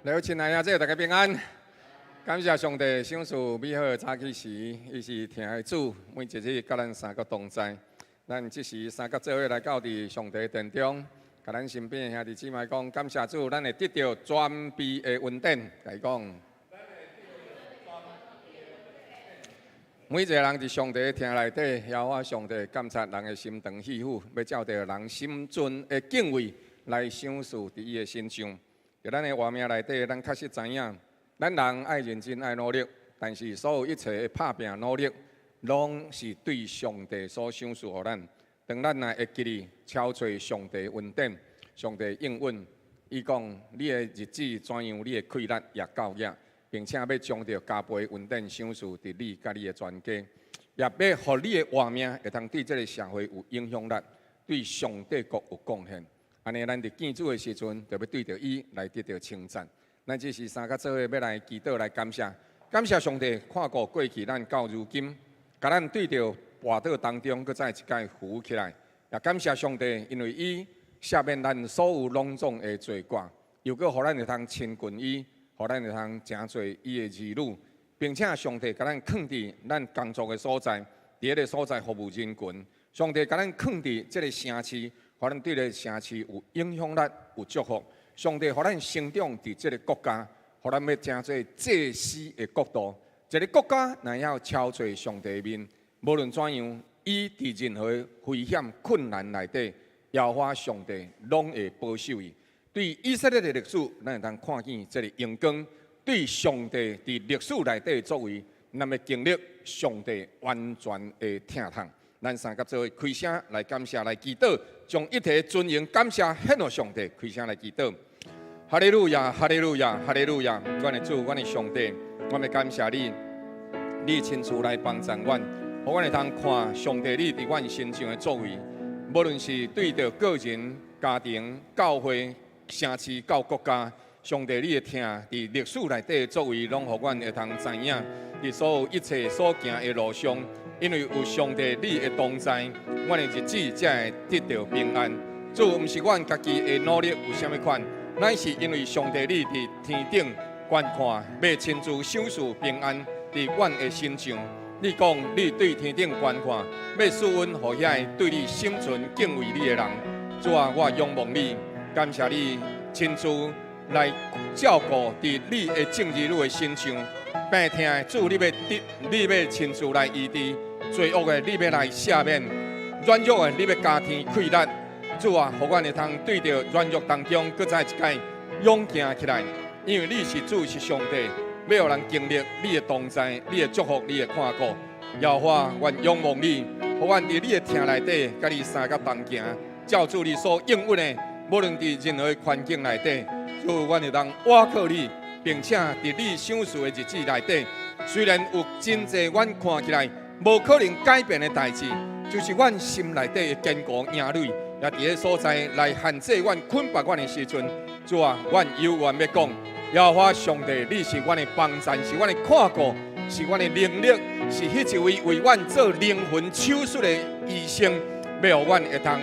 來，親愛的兄弟，大家平安。感謝上帝賞賜美好的早起時，伊是疼的主，每一日佮咱三個同在。咱這時三個做伙來到佇上帝殿中，共咱身邊的兄弟姊妹講，感謝主，咱會得著全備的恩典。共伊講，每一個人佇上帝的疼內底，耶和華上帝監察人的心腸肺腑，欲照著人心存的敬畏來賞賜佇伊的身上。佇咱的活命內底，咱確實知影，咱人愛認真愛努力，但是所有一切的拍拚努力，攏是對上帝所賞賜予咱。當咱若會記得敲揣上帝恩典，上帝應允，伊講你的日子怎樣，你的氣力也夠額，並且欲將著加倍恩典賞賜佇你佮你的全家，也欲予你的活命會通對這個社會有影響力，對上帝國有貢獻。按呢，咱佇見主的時陣，就欲對著伊來得著稱讚。咱這時三個做伙欲來祈禱來感謝，感謝上帝看顧過去咱到如今，共咱對著跋倒當中，閣再一擺扶起來。也感謝上帝，因為伊赦免咱所有攏總的罪過，又閣予咱會通親近伊，予咱會通成做伊的兒女，並且上帝共咱囥佇咱工作的所在，佇彼个所在服務人群。上帝共咱囥佇這个城市，予咱對這个城市有影響力、有祝福。上帝予咱成長佇這个國家，予咱欲成做祭司的國度。一个國家若會曉敲揣上帝面，無論怎樣，伊佇任何危險困難內底，耶和華上帝攏會保守伊。對以色列的歷史，咱會通看見這个榮光；對上帝佇歷史內底的作為，咱欲經歷上帝完全的疼痛。咱三個做伙開聲來感謝，來祈禱，將一切尊榮感謝獻予上帝。開聲來祈禱，哈利路亞，哈利路亞，哈利路亞！阮的主，阮的上帝，阮欲感謝你，你親自來幫助阮，予阮會通看上帝你佇阮身上的作為，無論是對著個人、家庭、教會、城市到國家，上帝你的疼佇歷史內底的作為，攏予阮會通知影，佇所有一切所行的路上，因為有上帝你的同在，阮的日子才會得著平安。主，毋是阮家己的努力有啥物款，乃是因為上帝你佇天頂觀看，欲親自賞賜平安佇阮的身上。你講你對天頂觀看，欲賜恩予遐個對你心存敬畏你的人。主啊，我仰望你，感謝你親自來照顧佇你的眾兒女的身上。病疼的主，你欲得，你欲親自來醫治；罪惡的，你欲來赦免；軟弱的，你欲加添氣力。主啊，予阮會通對著軟弱當中，閣再一擺勇行起來。因為你是主，是上帝，欲予人經歷你的同在、你的祝福、你的看顧。耶和華，阮仰望你，予阮佇你的疼內底，佮你相佮同行，照主你所應允的，無論佇任何環境內底，主，阮會通倚靠你，並且佇你賞賜的日子內底，雖然有真濟阮看起來無可能改變的代誌，就是阮心內底的堅固營壘，也佇彼所在來限制阮、捆綁阮的時陣，主啊，阮猶原欲講，耶和華上帝，你是阮的幫贊，是阮的看顧，是阮的能力，是彼一位為阮做靈魂手術的醫生，欲予阮會通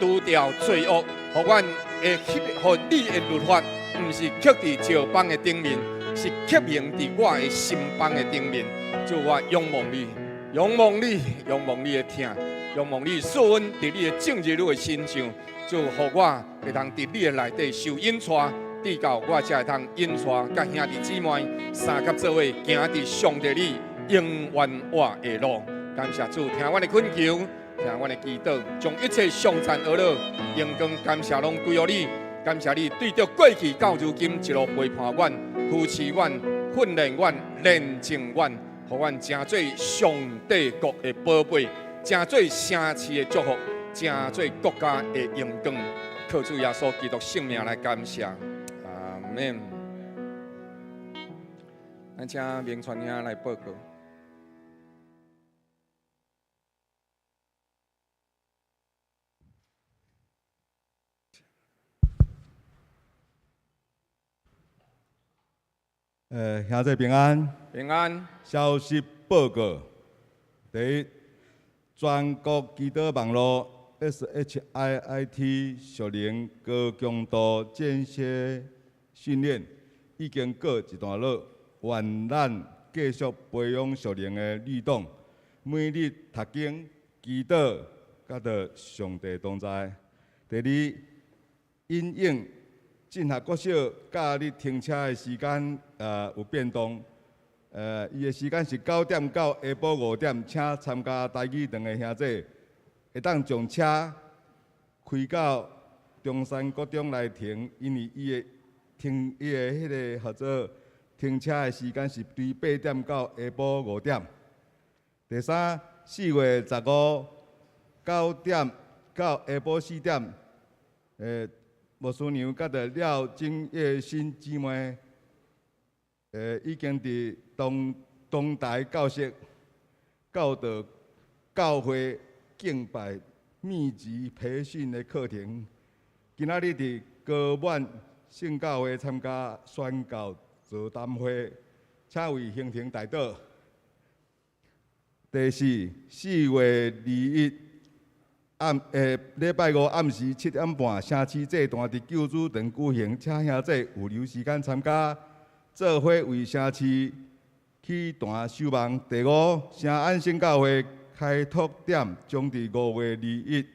除掉罪惡，予阮會予你的律法，毋是刻佇石枋的頂面，是刻銘佇我的心枋的頂面。主，我仰望你，仰望你，仰望你的疼，仰望你賜恩佇你的眾兒女的身上。主，予我會通佇你的內底受引帶，直到我才會通引帶佮兄弟姊妹相佮做伙行佇上帝你永遠活的路。感謝主，聽阮的懇求，聽阮的祈禱，將一切頌讚呵咾榮光感謝攏歸予你。感謝你對著過去到如今一路陪伴阮、扶持阮、訓練阮、煉淨阮，予阮成做上帝國的寶貝，成做城市的祝福，成做國家的榮光。靠主耶穌基督聖名來感謝，阿們。咱請明傳兄來報告。兄弟平安。平安。消息報告：第一，全國祈禱網路 SHIIT 屬靈高強度間歇訓練，已經告一段落，願咱繼續培養屬靈的律動，每日讀經、祈禱，佮著上帝同在。第二，因應進學國小假日停車的時間有變動，伊的時間是9點到下晡5點，請參加台語堂的兄弟會當將車開到中山國中來停，因為伊的停伊的彼个號做停車的時間是對8點到下晡5點。第三，4月159點到下晡4點，牧師娘佮著廖金葉新姊妹，已經佇東東台教室教導教會敬拜秘籍培訓的課程。今仔日佇高滿聖教會參加宣教座談會，請為行程代禱。第四，4月21暗禮拜五暗時7點半，城市祭壇佇救主堂舉行，請兄弟有留時間參加，做伙為城市起壇守望。第五，城安聖教會開拓點將佇5月21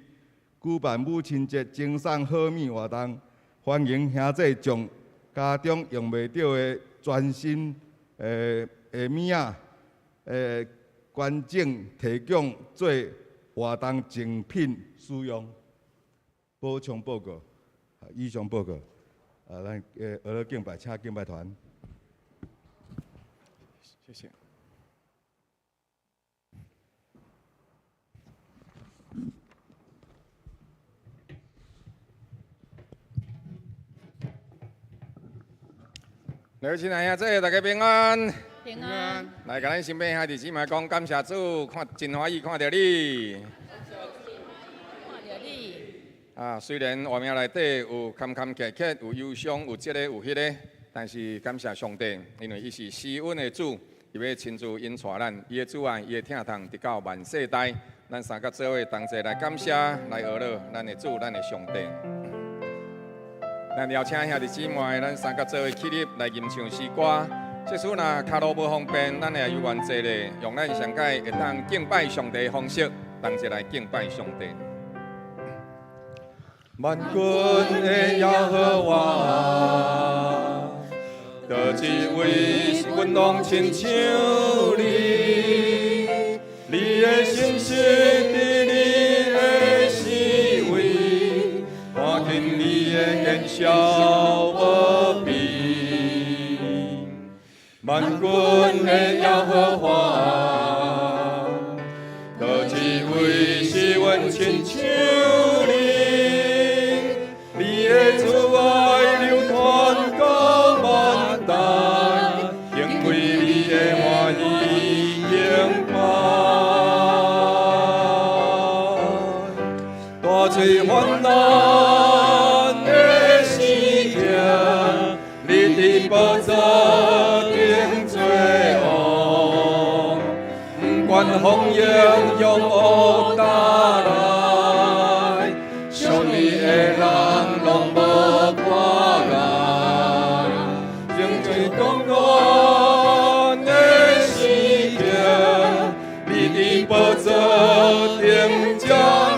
舉辦母親節贈送好物活動，歡迎兄弟將家中用袂著的全新的物仔，捐贈提供做活動贈品使用。補充報告，以上報告。啊，咱學樂敬拜，請敬拜團。謝謝。各位親愛兄弟，大家平安。平安。來，共咱身邊兄弟姊妹講，感謝主，看真歡喜看著你。看著你。啊，雖然畫面內底有坎坎坷坷，有憂傷，有這个有彼个，但是感謝上帝，因為伊是施恩的主，伊欲親自引帶咱，伊的慈愛，伊的疼痛，直到萬世代。咱三個做伙同齊來感謝，來學樂咱的主，咱的上帝。咱邀請兄弟姊妹，咱三個做伙起立來吟唱詩歌。即使若跤路無方便，咱也有緣坐咧，用咱上蓋會當敬拜上帝的方式，同齊來敬拜上帝。萬軍的耶和華，佗一位是阮攏親像你？你的信實佇你的四圍，看見你的見效無比。萬軍的耶和華，佗一位是阮親像你？你的慈愛流傳到萬代，敬畏你的歡喜敬拜。大災患難的時刻，你佇寶座頂做王，不管風湧用惡打來，屬你的人攏無看礙。經濟動亂的時刻，你佇寶座頂掌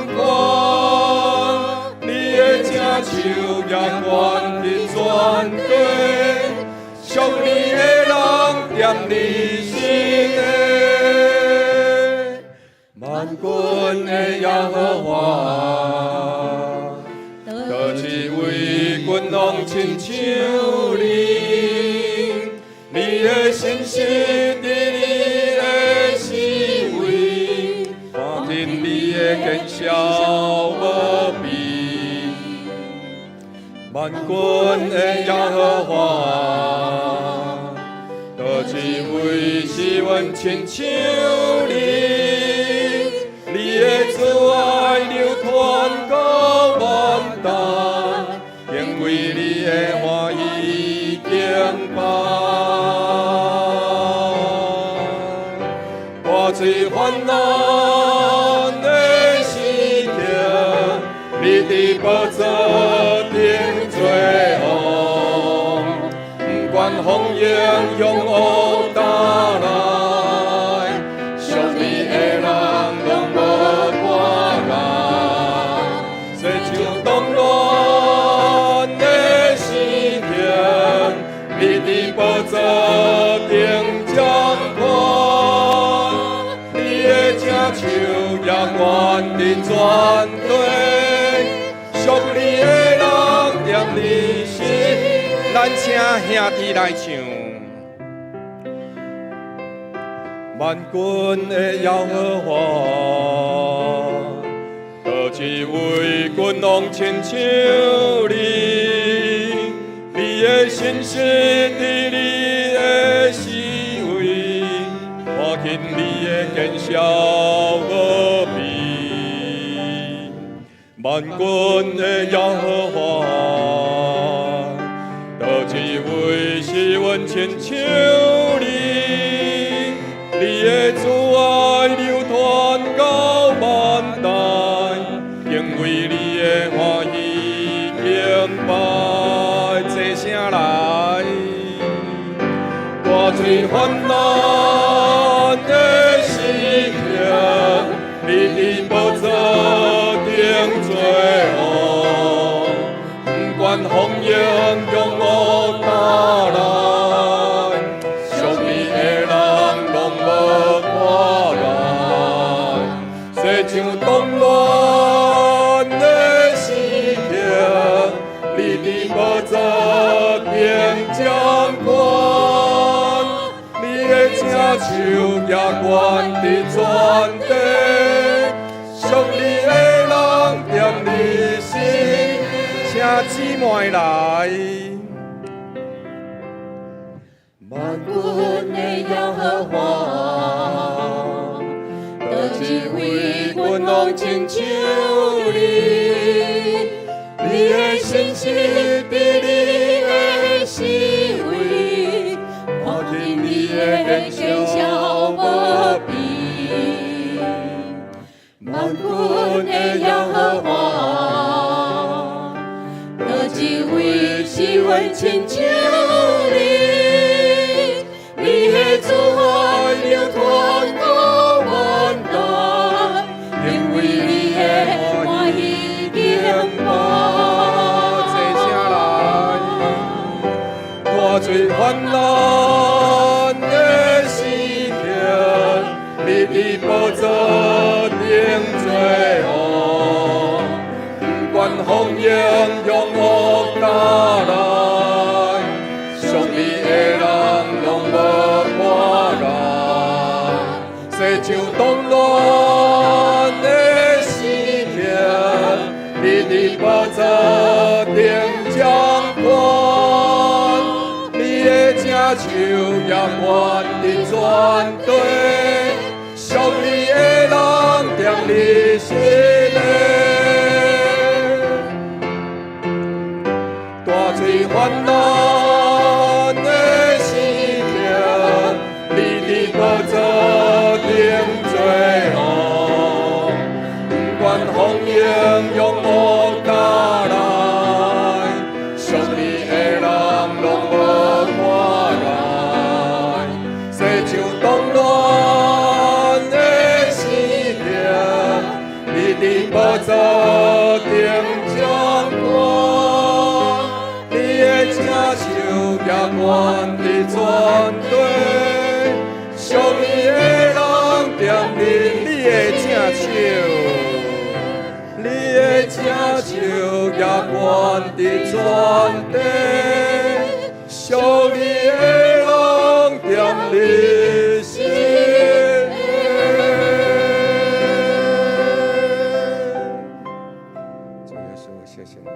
權，你的正手也懸佇全地，屬你的人踮你身的。萬軍的耶和華，佗一位君王親像你？你的信實佇你的四圍，看見你的見效無比。萬軍的耶和華，佗一位是阮親像你？你的慈愛流傳到萬代，敬畏你的歡喜敬拜。大災患難的時刻，你佇寶座頂做王，不管管風湧向惡打來，屬你的人攏無半改。世上動亂的時刻，你佇寶座頂掌權，你的正手也懸佇全地，屬你的人踮你心。咱請兄弟來唱。萬軍的耶和華，佗一位君王親像你，你的信實佇你的四圍，看見你的見效無比。萬軍的耶和華，佗一位是阮親像你，你的慈愛流傳到萬代，敬畏你的歡喜敬拜，齊聲來。大水泛濫的時刻，你佇寶座頂做王，不管風湧向惡打來，屬你的人攏無半改。世上動亂的時刻，你佇寶座頂掌權，你的正手也懸佇全地，屬你的人踮你心，請姊妹來。萬軍的耶和華，佗一位君王親像你，你的信實佇你的四圍，看見你的見效無比。萬軍的耶和華，佗一位是阮親像你，你的慈愛流傳到萬代，因為你的歡喜敬拜。齊聲來，大水泛濫的時刻，你佇寶座頂做王，不管風湧向惡打來，屬你的人攏無半改。世上動亂的時刻，你佇寶座頂掌權，你的正手也懸佇全地，屬你的人踮你心內。大水泛濫的時刻，你佇寶座頂做王，不管風湧向惡打來，屬你的人攏無半改。世上動亂的時刻，你佇寶座頂掌權，你的正手也懸佇全地，屬你的人踮你，你的正手，你的正手也懸佇全地，屬你的人踮你心。主耶穌，謝謝你。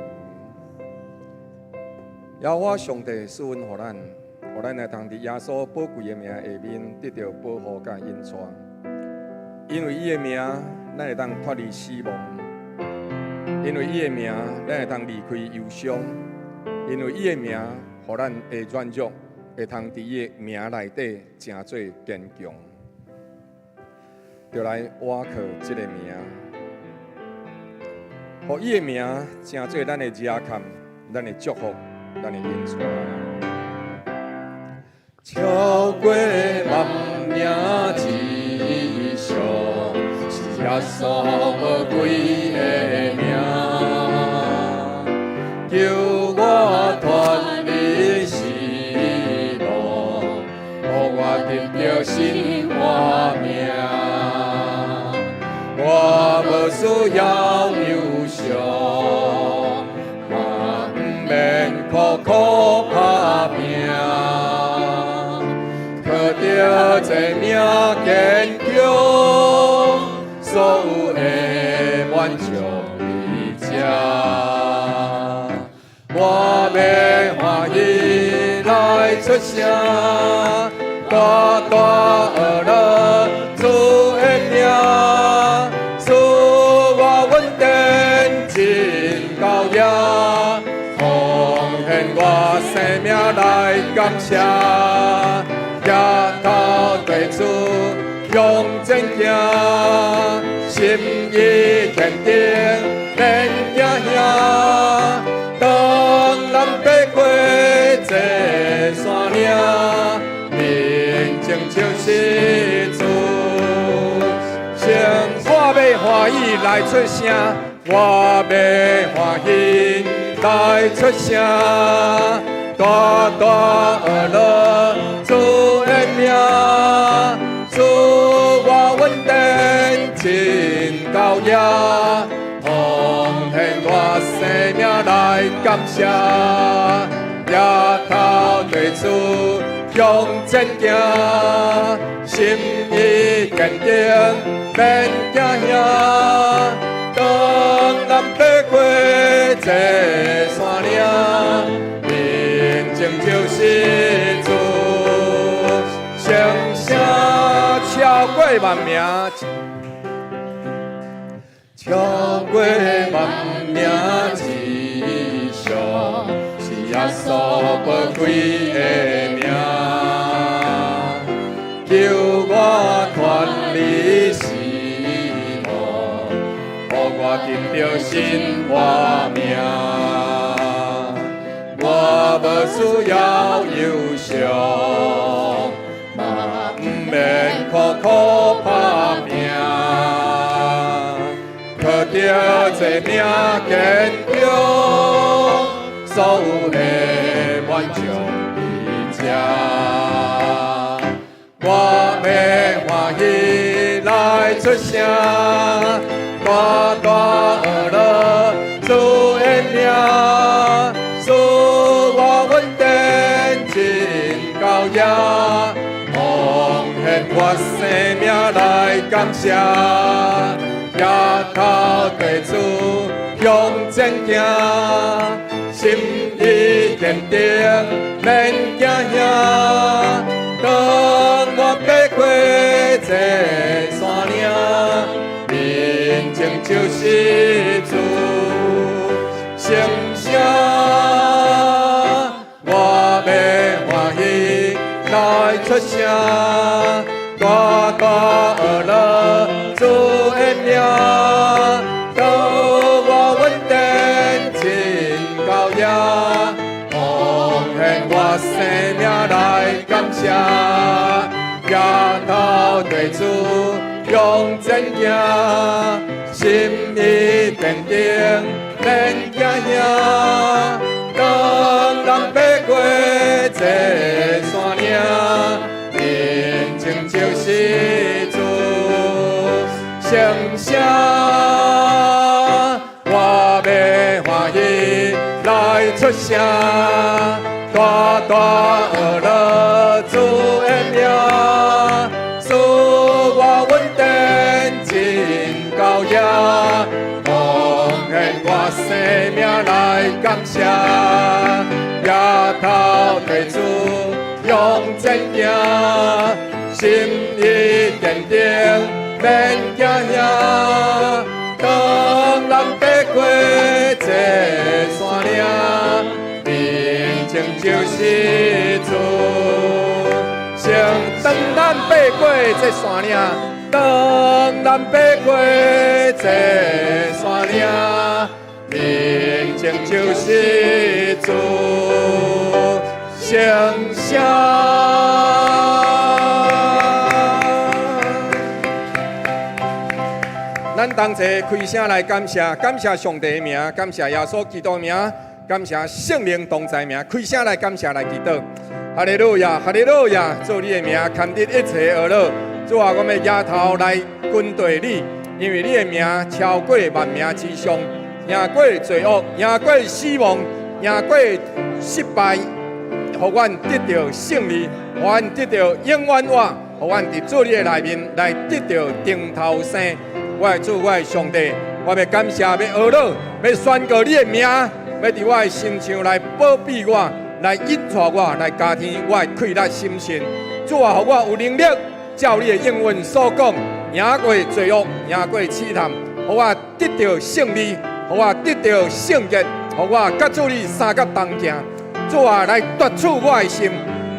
耶和華上帝賜恩予咱，予咱會當佇耶穌寶貴的名下面得著保護佮引帶。因為伊的名，咱會當脫離死亡；因為伊的名，咱會當離開憂傷；因為伊的名，予咱的軟弱會通佇伊的名內底成做堅強。就來倚靠這个名，予伊的名成做咱的依靠、咱的祝福、咱的引帶。過萬名之上，是耶穌寶貴的名，救我脫離死路，予我得著新活命。我無需要憂傷，嘛毋免苦苦打拼，靠著這名堅強，所有的滿足佇這。我欲歡喜來出聲，大大學樂主的名，賜我穩定真高雅，奉獻我生命來感謝，舉頭對主向前行，心意堅定免驚嚇。當咱爬過這山嶺，寧靜就是主。先我欲歡喜來出聲，我欲歡喜來出聲，大大學樂主的名，賜我穩定真高雅，奉獻我生命來感謝，舉頭對主向前行，心意堅定免驚嚇。當咱爬過這山嶺，寧靜就是主。聲聲超過萬名，超過萬名之上，是耶穌寶貴的名，救我脫離死路，予我得著新活命。我無需要憂傷，嘛毋免苦苦打拼，靠著這名堅強，所有的滿足佇這。我欲歡喜來出聲，大大學樂主的名，賜我穩定真高雅，奉獻我生命來感謝，舉頭對主向前行，心意堅定免驚嚇。當我爬過這山嶺，寧靜就是主。聲聲我欲歡喜來出聲，大大學樂主的名，予我穩定真高雅，奉獻我生命來感謝，舉頭對主向前行，心意堅定免驚嚇。當咱爬過這山嶺，寧靜就是主。聲聲我欲歡喜來出聲，大大學樂主的名，賜我穩定真高雅，奉獻我生命來感謝，舉頭對主向前行，心意堅定免驚嚇。當咱爬過這山嶺，寧靜就是主。先當咱爬過這山嶺，當咱爬過這山嶺，寧靜就是主。聲聲。同齊開聲來感謝，感謝上帝的名，感謝耶穌基督的名，感謝聖靈同在名，開聲來感謝來祈禱。哈利路亞，哈利路亞，主你的名堪得一切呵咾。主啊，我們舉頭來跟隨你，因為你的名超過萬名之上，贏過罪惡，贏過死亡，贏過失敗，予阮得著勝利，予阮得著永遠活，予阮佇主你的內面來得著重頭生。我的主，我的上帝，我欲感謝，欲呵咾，欲宣告你的名，欲佇我的身上來保庇我，來引帶我，來加添我的氣力心神。主啊，予我有能力，照你的應允所講，贏過罪惡，贏過試探，予我得著勝利，予我得著聖潔，予我佮主你相佮同行。主啊，來奪取我的心，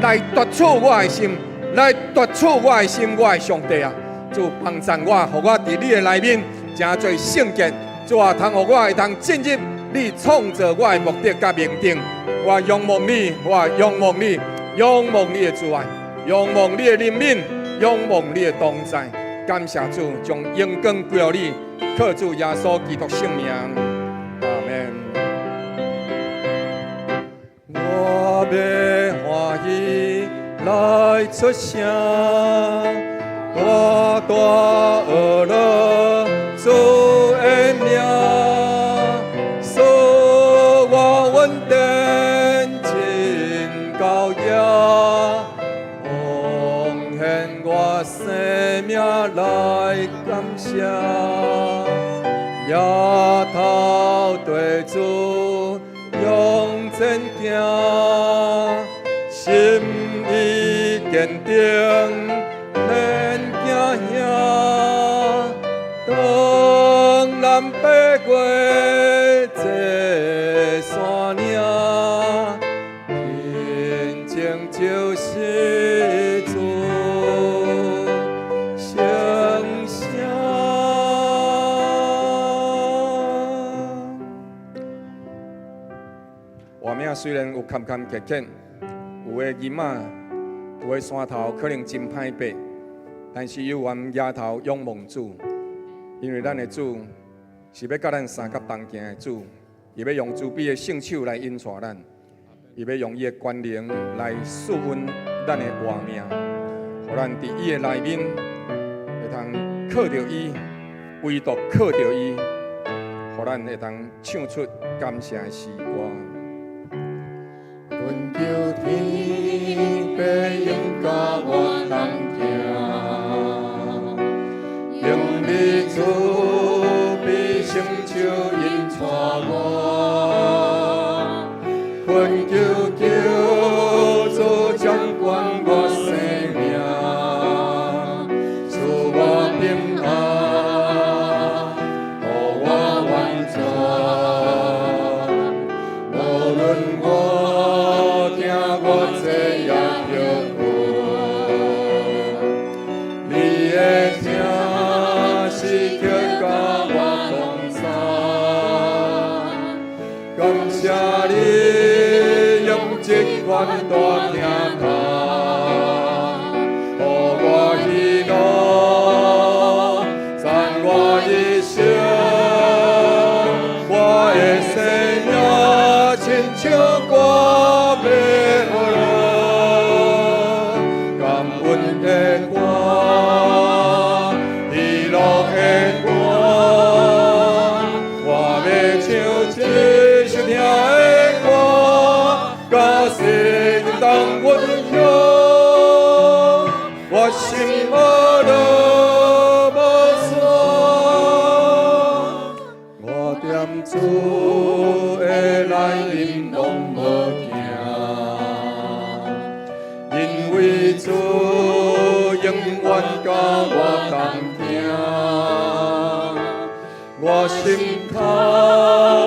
來奪取我的心，來奪取我的心，我的上帝啊！主幫贊我，予我佇你的內面成做聖潔。主啊，通予我會當進入你創造我的目的佮命定。我仰望你，我仰望你，仰望你的慈愛，仰望你的憐憫，仰望你的同在。感謝主，將榮光歸予你，靠主耶穌基督聖名，阿們。我欲歡喜來出聲，大大呵咾主的名，賜我恩典真高雅，奉獻我生命來感謝，舉頭對主向前行，心意堅定。免驚嚇，當咱爬過這山嶺，平靜就是主聖城。活命雖然有坎坎坷坷，有的囡仔，有的山頭可能真歹爬，但是猶原舉頭仰望主，因為咱的主是欲佮咱相佮同行的主，伊欲用慈悲的聖手來引帶咱，伊欲用伊的權能來賜予咱的活命，予咱佇伊的內面會通靠著伊，唯獨靠著伊，予咱會通唱出感謝的詩歌。懇求天父永佮我同行，用你慈悲聖手引帶我，懇求求主掌管我生命，賜我平安，予我完全。無論我行偌濟也著困，你的疼時刻佮我同在，感謝你用這款大疼痛，予我喜樂，讚我一生，我的生命親像歌欲呵咾，感恩的歌，喜樂的歌，我欲唱這首疼的歌，佮世人同分享，我心呵咾無散，我踮主的內面攏無驚，因為主永遠佮我同行，我心確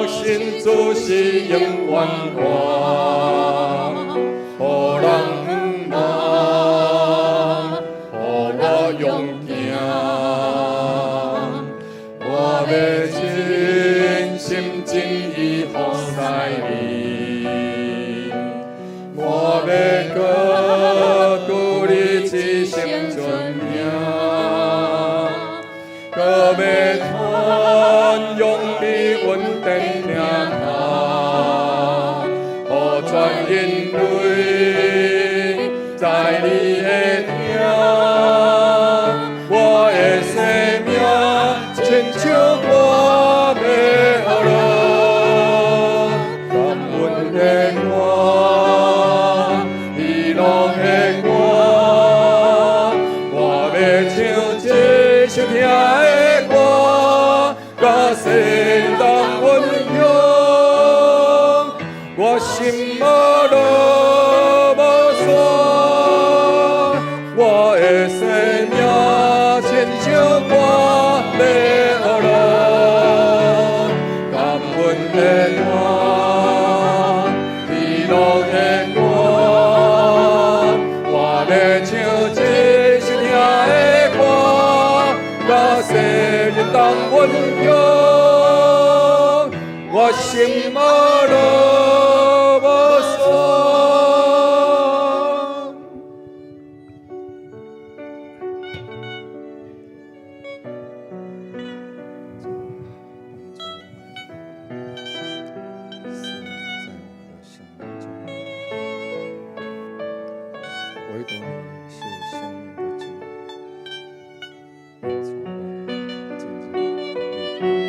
信主是永遠活，予人望，予我勇行，我欲真心真意服侍你，我欲高舉你至聖尊名，閣欲傳典疼痛，予全人類知你的疼。我的生命親像歌欲落，感恩的歌，喜樂的歌，我欲唱這首疼的歌，佮世人分享。我心無落無散，我的生命親像歌欲落，感恩的歌，喜樂的歌，我欲唱這首疼的歌，佮世人同分享。我心無落無散。在我們的生命中，唯獨你是生命的主，從今日你在的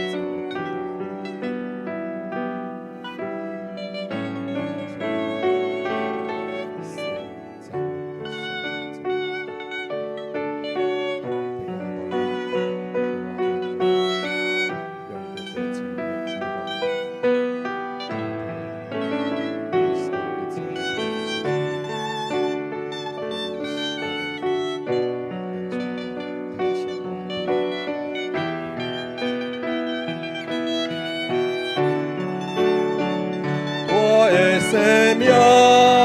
在我們的生命中，我的生命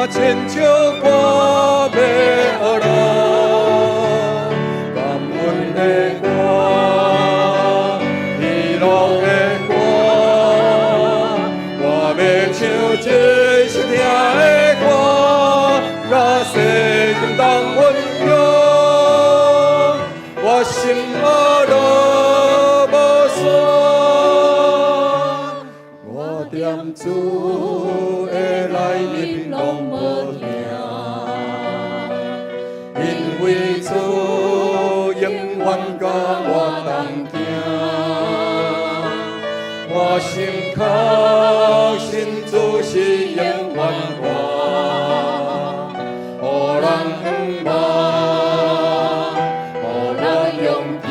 親像歌欲落，感恩的歌，喜樂的歌，我欲唱這首疼的歌，佮世人同分享。我心無落無散，我踮主的內面攏無驚，因為主永遠佮我同行。我心確信主是永遠活，予人向望，予人勇行。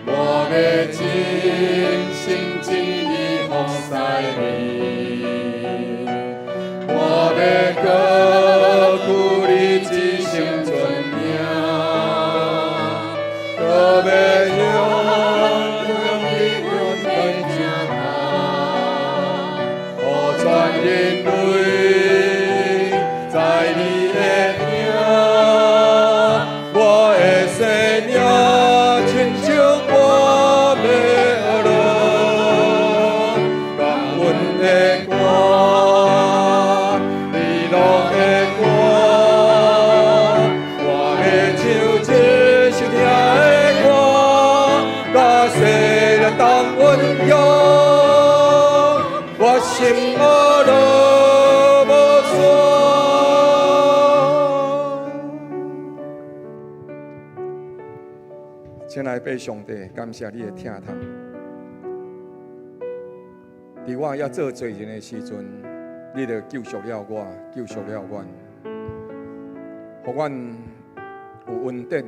我欲真心真意服侍你，我欲高舉你一生尊名，閣欲用你恩典疼痛，予全人類知你的疼。我的生命親像歌欲落，感恩的歌，喜樂的歌，我欲唱這首疼的歌，佮世人同分享。我心無落無散。親愛的上帝，感謝你的疼痛。佇我猶做罪人的時陣，你就救贖了我，救贖了阮，予阮有恩典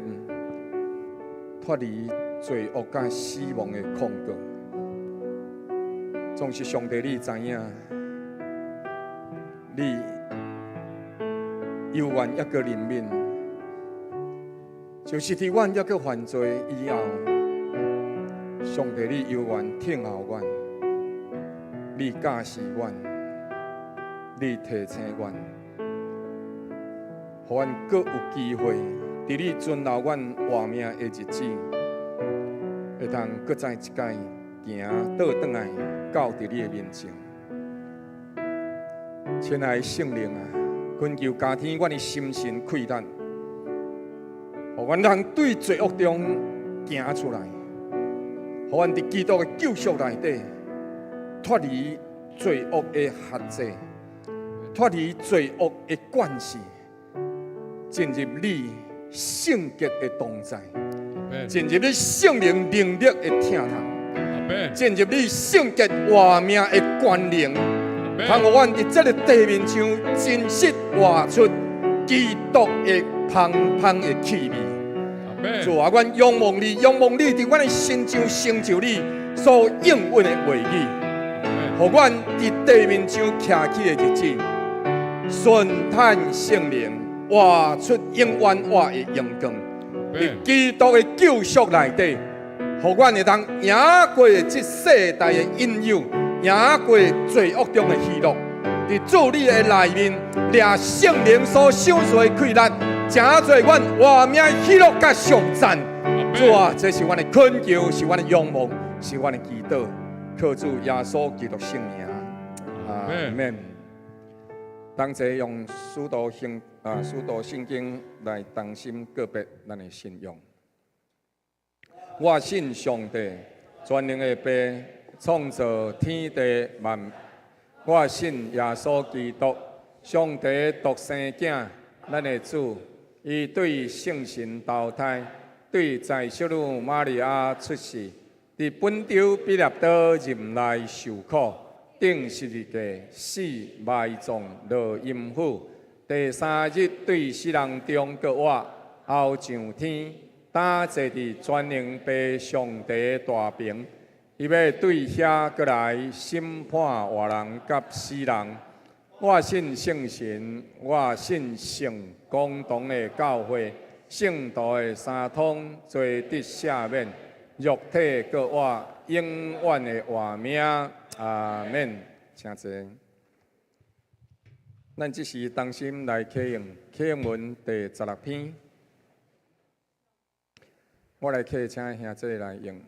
脫離罪惡佮死亡的控告。總是上帝，你知影，你猶原猶閣憐憫，就是佇阮猶閣犯罪以後，上帝你猶原疼惜阮，你教示阮，你提醒阮，予阮閣有機會，佇你存留阮活命的日子，會當閣再一擺行倒轉來到佇你的面前。親愛的聖靈啊，懇求加添阮的心神氣力，予阮通對罪惡中行出來，予予阮佇基督的救贖內底，脫離罪惡的轄制，脫離罪惡的管制，進入你聖潔的同在，進入你聖靈能力的疼痛，進入你聖潔活命的權能，通予阮佇這个地面上真實活出基督的芳芳的氣味。主啊，阮仰望你，仰望你佇阮的身上成就你所應允的話語，予阮佇地面上徛起的日子，順坦聖靈，活出永遠活的榮光。佇基督的救贖內底，予阮會當贏過這世代的引誘，贏過罪惡中的喜樂。佇主你的內面，掠聖靈所賞賜的氣力，成做阮活命喜樂佮頌讚。主啊，這是阮的懇求，是阮的仰望，是阮的祈禱。靠主耶穌基督聖名，阿門。同齊用使徒行啊，使徒聖經來同心告白咱的信仰。我信上帝，全能的父，創造天地萬物。我信耶穌基督，上帝獨生囝，咱的主，伊對聖神投胎，對在聖女瑪利亞出世，佇本丟彼拉多任內受苦，釘十字架，死埋葬，落陰府，第三日對死人中閣活，後上天，擔坐佇全能父上帝大爿。伊欲對遐閣來審判活人佮死人。我信聖神，我信聖公同的教會，聖徒的相通，罪得赦免，肉體閣活，永遠的活命。阿門。請坐。咱這時同心來啟用啟用文第十六篇。我來啟，請兄弟來用。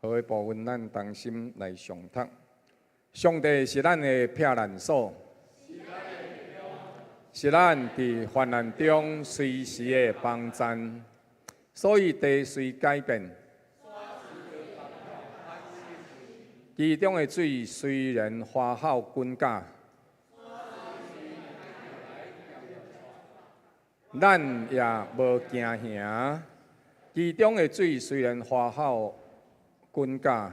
好的部分，咱同心來誦讀。上帝是咱的避難所，是咱佇患難中隨時的幫贊。所以地雖改變，其中的水雖然華浩滾攪，咱也無驚嚇。其中的水雖然華浩滾攪，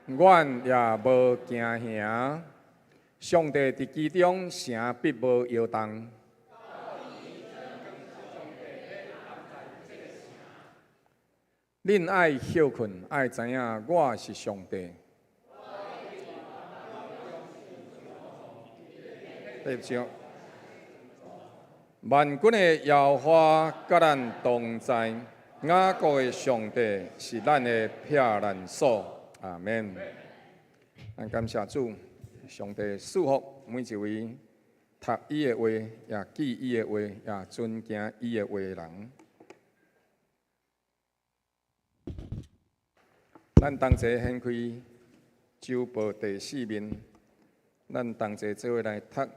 阮也無驚嚇。上帝佇其中，城必無搖動。恁愛歇睏，愛知影我是上帝。第六章。萬軍的耶和華佮咱同在，雅各的上帝是咱的避難所。阿門。咱感謝主，上帝賜福每一位讀伊的話，也記伊的話，也尊敬伊的話的人。咱同齊掀開周報第四面，咱同齊做伙來讀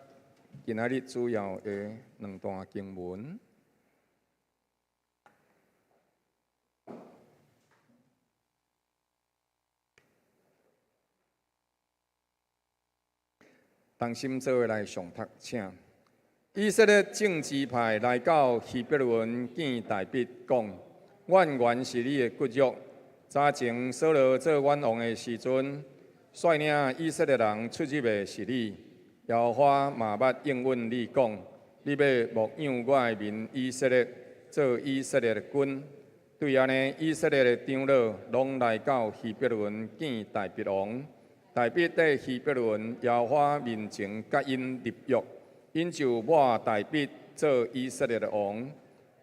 今仔日主要的兩段經文。同心做伙來誦讀，請。以色列眾支派來到希伯崙見大衛，講：阮原是你的骨肉。早前掃羅做阮王的時陣，率領以色列人出入的是你。耶和華嘛捌應允你講：你欲牧養我的民以色列，做以色列的君。對按呢，以色列的長老攏來到希伯崙見大衛王。大衛佇希伯崙耶和華面前佮𪜶立約，𪜶就抹大衛做以色列的王。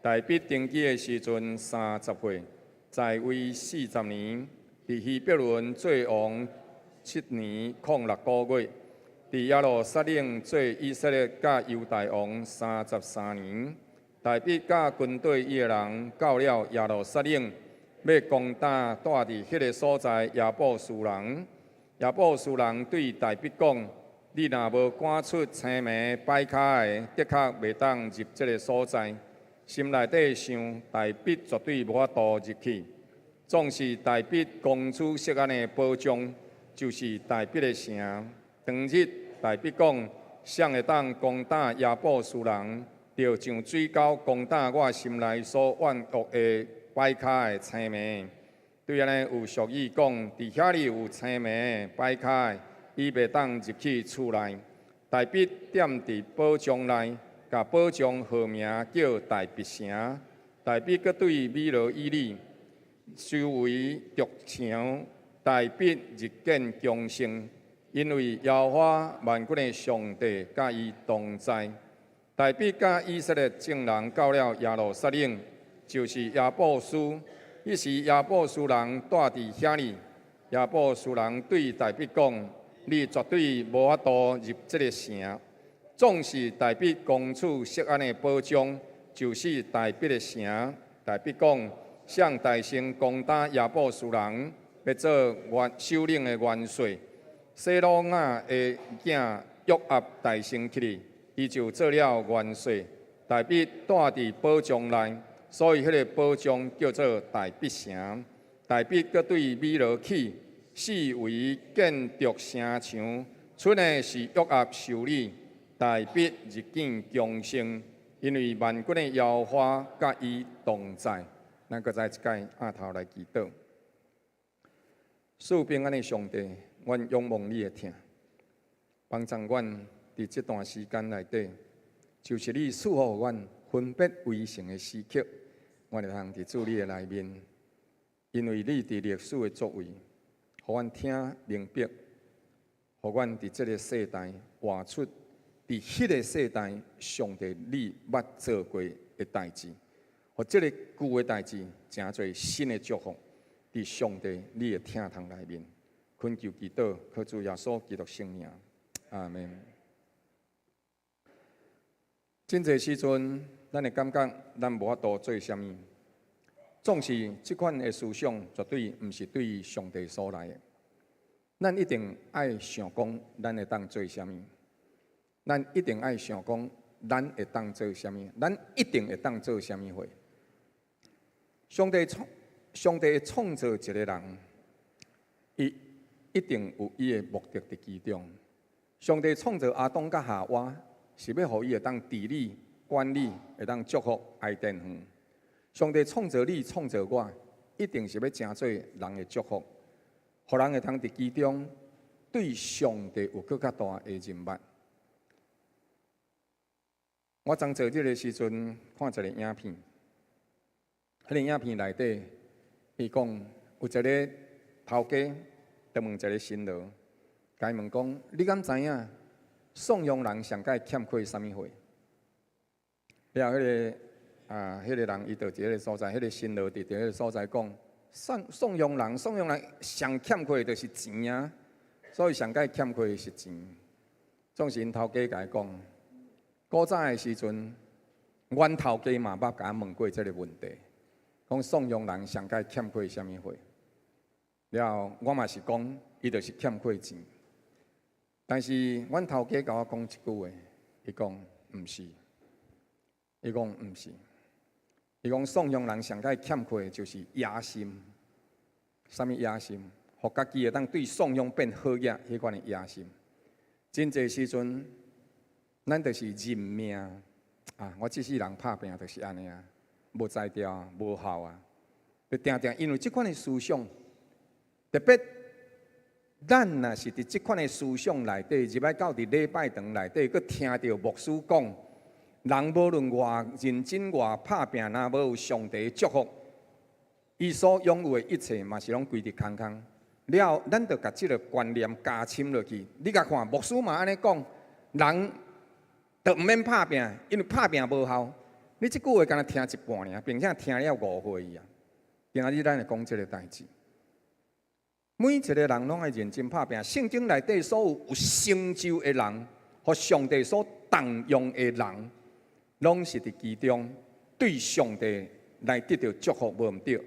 大衛登基的時陣30歲，在位40年，佇希伯崙做王7年零6個月，佇耶路撒冷做以色列佮猶大王33年。大衛佮軍隊伊的人到了耶路撒冷，欲攻打住佇彼个所在耶布斯人。耶布斯人對大衛講：你若無趕出青糜擺跤的，的確袂當入這个所在。心內底想，大衛絕對無法度入去。總是大衛攻取錫安的保障，就是大衛的城。當日大衛講：誰會當攻打耶布斯人，就像水狗攻打我心內所怨惡的擺跤的青糜。對按呢有俗語講，佇遐裡有青糜擺跤的，伊袂當入去厝內。大衛踮佇保障內，共保障號名叫大衛城。大衛閣對米羅以里周圍築牆，大衛日見強盛，因為耶和華萬軍的上帝佮伊同在。大衛佮以色列眾人到了耶路撒冷，就是耶布斯。彼時耶布斯人住佇遐裡。耶布斯人對大衛講：你絕對無法度入這个城。總是大衛攻取錫安的保障，就是大衛的城。大衛講：誰大聲攻打耶布斯人，欲做元首領的元帥。洗魯雅的囝約押大聲起來，伊就做了元帥。大衛住佇保障內，所以彼个保障叫做大衛城。大衛閣對米羅起，四圍建築城牆，賰的是約押修理。大衛日見強盛，因為萬軍的耶和華佮伊同在。咱閣再一擺阿頭來祈禱。賜平安的上帝，阮仰望你的疼，幫助阮佇這段時間內底，就是你賜予阮分別為聖的時刻，阮會通佇主你的內面，因為你佇歷史的作為，予阮聽明白，予阮佇這个世代活出佇彼个世代上帝你捌做過的代誌，予這个舊的代誌成做新的祝福，佇上帝你的疼痛內面，懇求祈禱，靠主耶穌基督聖名，阿門。真濟時陣，咱會感覺咱無法度做啥物，總是這款的思想絕對毋是對上帝所來的。咱一定愛想講，咱會當做啥物？咱一定愛想講，咱會當做啥物？咱一定會當做啥物貨？上帝創造一个人，伊一定有伊的目的佇其中。上帝創造亞當佮夏娃，是欲予伊會當治理、管理，會當祝福伊甸園。上帝創造你、創造我，一定是欲成做人的祝福，予人會當佇其中對上帝有閣較大的認捌。我昨晝這个時陣看一个影片，彼个影片內底，伊講有一个頭家就問一个新郎，共伊問講：你敢知影宋陽人上蓋欠缺啥物貨？了後彼个啊，彼个人伊就佇彼个所在，彼个新郎佇彼个所在講：宋陽人上欠缺的就是錢啊，所以上蓋欠缺的是錢。總是𪜶頭家共伊講，古早的時陣，阮頭家嘛捌共我問過這个問題，講宋陽人上蓋欠缺啥物貨？了後我嘛是講，伊就是欠缺錢。但是阮頭家共我講一句話，伊講毋是，伊講毋是，伊講宋陽人上蓋欠缺的就是野心。啥物野心？予家己會當對宋陽變好額，彼款的野心。真濟時陣，咱就是認命啊！我這世人拍拚就是按呢啊，無才調、無效啊，就定定因為這款的思想，特別咱若是佇這款的思想內底，入來到佇禮拜堂內底，閣聽著牧師講，人無論偌認真偌拍拚，若無有上帝祝福，伊所擁有的一切嘛是攏規直空空。了後，咱就共這个觀念加深落去。你共看，牧師嘛按呢講，人就毋免拍拚，因為拍拚無效。你這句話敢若聽一半爾，並且聽了誤會啊！今仔日咱來講這个代誌。每一个人攏愛認真拍拚。聖經內底所有有成就的人，予上帝所重用的人，攏是佇其中對上帝來得著祝福，無毋對。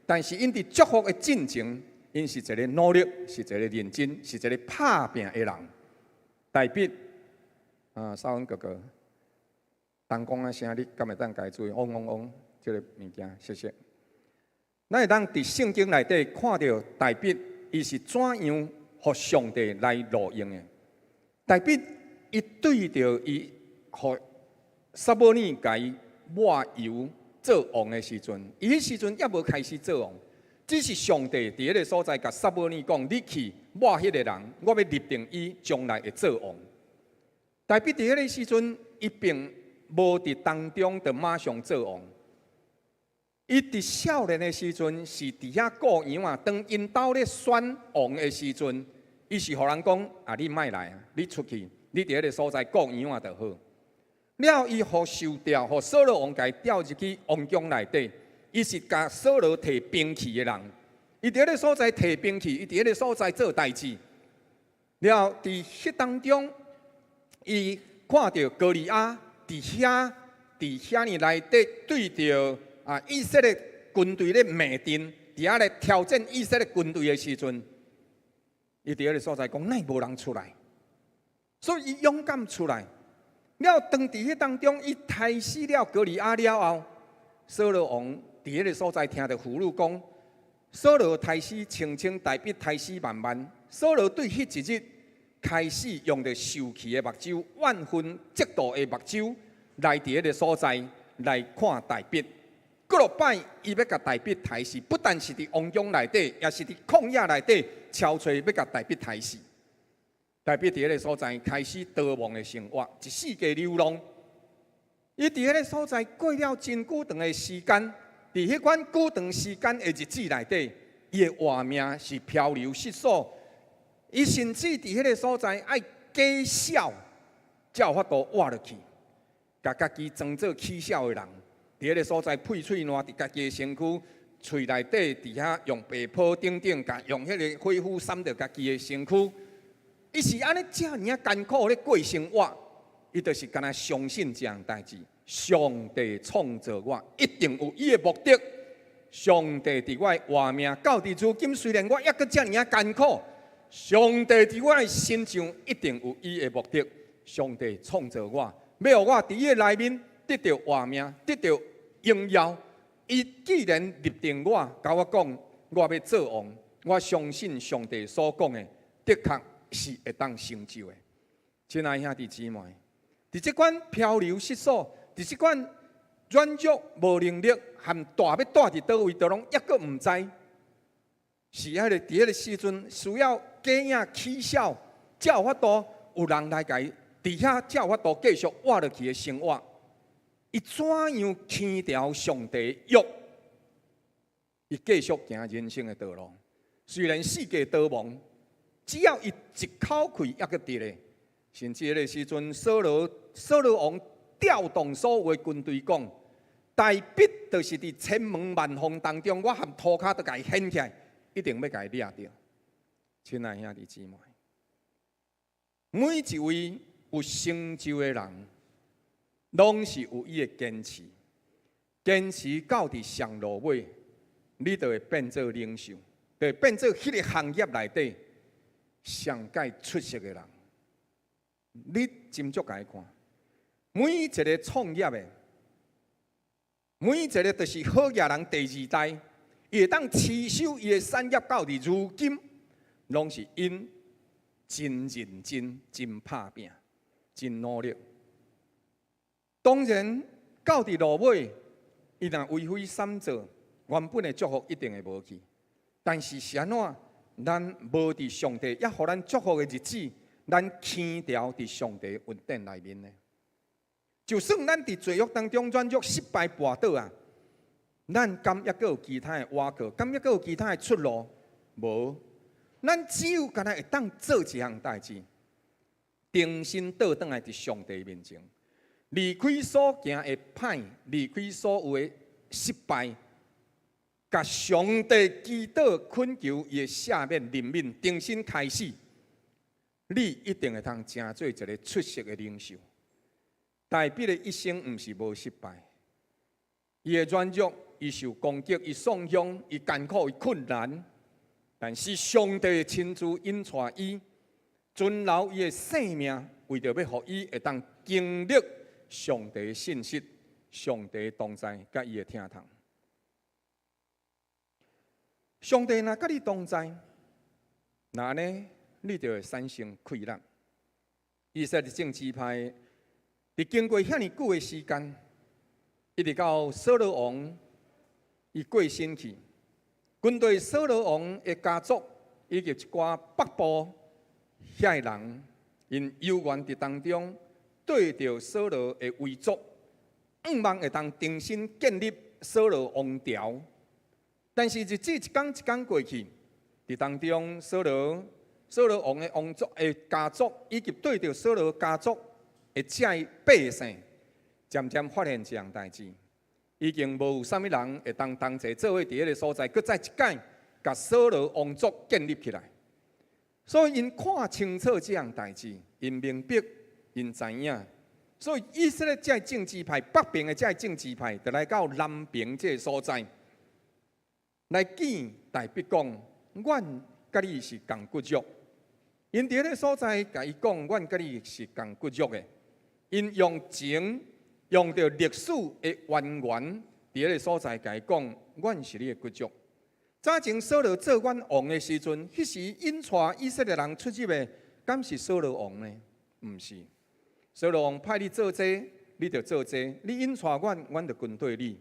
但是𪜶佇祝福的進程，𪜶是一个努力，是一个認真，是一个拍拚的人。大衛啊，少恩哥哥，燈光仔聲，你敢會當共伊注意？嗡嗡嗡，這个物件，謝謝。咱會當佇聖經內底看著大衛，伊是怎樣予上帝來錄用的？大衛伊對著伊予撒母耳共伊抹油做王的時陣，伊彼時陣猶無開始做王，只是上帝佇彼个所在共撒母耳講：你去抹彼个人，我欲立定伊將來會做王。大衛佇彼个時陣，伊並無佇當中就馬上做王。伊佇少年的時陣是佇遐顧羊仔，當𪜶兜咧選王的時陣，伊是予人講：啊，你莫來啊，你出去，你佇彼个所在顧羊仔就好。了後，伊予受調，予掃羅王共伊調入去王宮內底，伊是共掃羅提兵器的人。伊佇彼个所在提兵器，伊佇彼个所在做代誌。了後，佇彼當中，伊看著歌利亞佇遐爾內底對著以色列軍隊咧罵陣，佇遐來挑戰以色列軍隊的時陣，伊佇彼个所在講，哪無人出來？所以伊勇敢出來。了當佇彼當中，伊刣死了歌利亞了後，掃羅王佇彼个所在聽著婦女講，掃羅刣死千千，大衛刣死萬萬。掃羅對彼一日開始用著受氣的目睭、怨恨、嫉妒的目睭來佇彼个所在來看大衛。過落擺，伊欲共大衛刣死，不但是佇王宮內底，也是佇曠野內底，敲揣欲共大衛刣死。大衛佇彼个所在開始逃亡的生活，一四界流浪。伊佇彼个所在過了真久長的時間，佇彼款久長時間的日子內底，伊的活命是漂流失所。伊甚至佇彼个所在愛假笑，才有法度活落去，共家己裝做起痟的人。佇彼个所在，屁喙瀾佇家己的身軀，喙內底佇遐用白泡等等，共用彼个火斧搧著家己的身軀。伊是按呢遮爾仔艱苦咧過生活，伊就是敢若相信這項代誌。上帝創造我，一定有伊的目的。上帝佇我的活命到佇如今，雖然我猶閣遮爾仔艱苦，上帝佇我的身上一定有伊的目的。上帝創造我，欲予我佇伊的內面得著活命，得著榮耀。伊既然立定我，共我講，我欲做王，我相信上帝所講的，的確是會當成就的。親愛兄弟姊妹，佇這款漂流失所，佇這款軟弱無能力，含蹛欲蹛佇佗位，都攏猶閣毋知。是彼个佇彼个時陣需要假影起痟，才有法度有人來共伊佇遐，才有法度繼續活落去的生活。伊怎樣輕掉上帝約？伊繼續行人生的道路。雖然四界逃亡，只要伊一口氣猶閣佇咧，甚至彼个時陣，掃羅王調動所有的軍隊講，大衛就是佇千門萬縫當中，我含塗跤都共伊掀起來，一定欲共伊掠著。親愛兄弟姊妹，每一位有成就的人，攏是有伊的堅持，堅持到佇上路尾，你就會變做領袖，就會變做彼个行業內底上蓋出色的人。你斟酌共伊看，每一个創業的，每一个就是好額人第二代，伊會當持守伊的產業到佇如今，攏是𪜶真認真、真拍拚、真努力。當然，到佇路尾，伊若為非三做，原本的祝福一定會無去。但是是按怎？咱無佇上帝猶予咱祝福的日子，咱輕掉佇上帝恩典內面呢？就算咱佇罪惡當中軟弱失敗跋倒啊，咱敢猶閣有其他的倚靠？敢猶閣有其他的出路？無，咱只有干焦會當做一項代誌，重新倒轉來佇上帝面前，離開所行的歹，離開所有的失敗，共上帝祈禱懇求伊的赦免、憐憫，重新開始，你一定會通成做一个出色的領袖。大衛的一生毋是無失敗，伊的軟弱，伊受攻擊，伊喪鄉，伊艱苦，伊困難，但是上帝親自引帶伊，存留伊的性命，為著欲予伊會當經歷上帝的信實、上帝的同在，佮伊的疼痛。上帝若佮你同在，那按呢，你就會產生氣力。以色列眾支派，佇經過遐爾久的時間，一直到掃羅王伊過身去，軍隊掃羅王的家族以及一寡北部遐的人，𪜶猶原佇當中對著掃羅的遺囑，向望會當重新建立掃羅王朝。但是日子一工一工過去，佇當中掃羅王的王族的家族，以及對著掃羅家族的這个百姓，漸漸發現一項代誌，已經無有啥物人會當同齊做伙佇彼个所在，閣再一擺共掃羅王族建立起來。所以𪜶看清楚這項代誌，𪜶明白，𪜶知影。所以以色列這眾支派，北邊的這眾支派，就來到南邊這个所在，來見大衛講：阮佮你是仝骨肉。𪜶佇彼个所在，共伊講：阮佮你是仝骨肉的。𪜶用情，用著歷史的淵源，佇彼个所在共伊講：阮是你的骨肉。早前掃羅做阮王的時陣，彼時引帶以色列人出入的，敢是掃羅王呢？毋是。掃羅王派你做這個，你就做這個；你引帶阮，阮就跟綴你。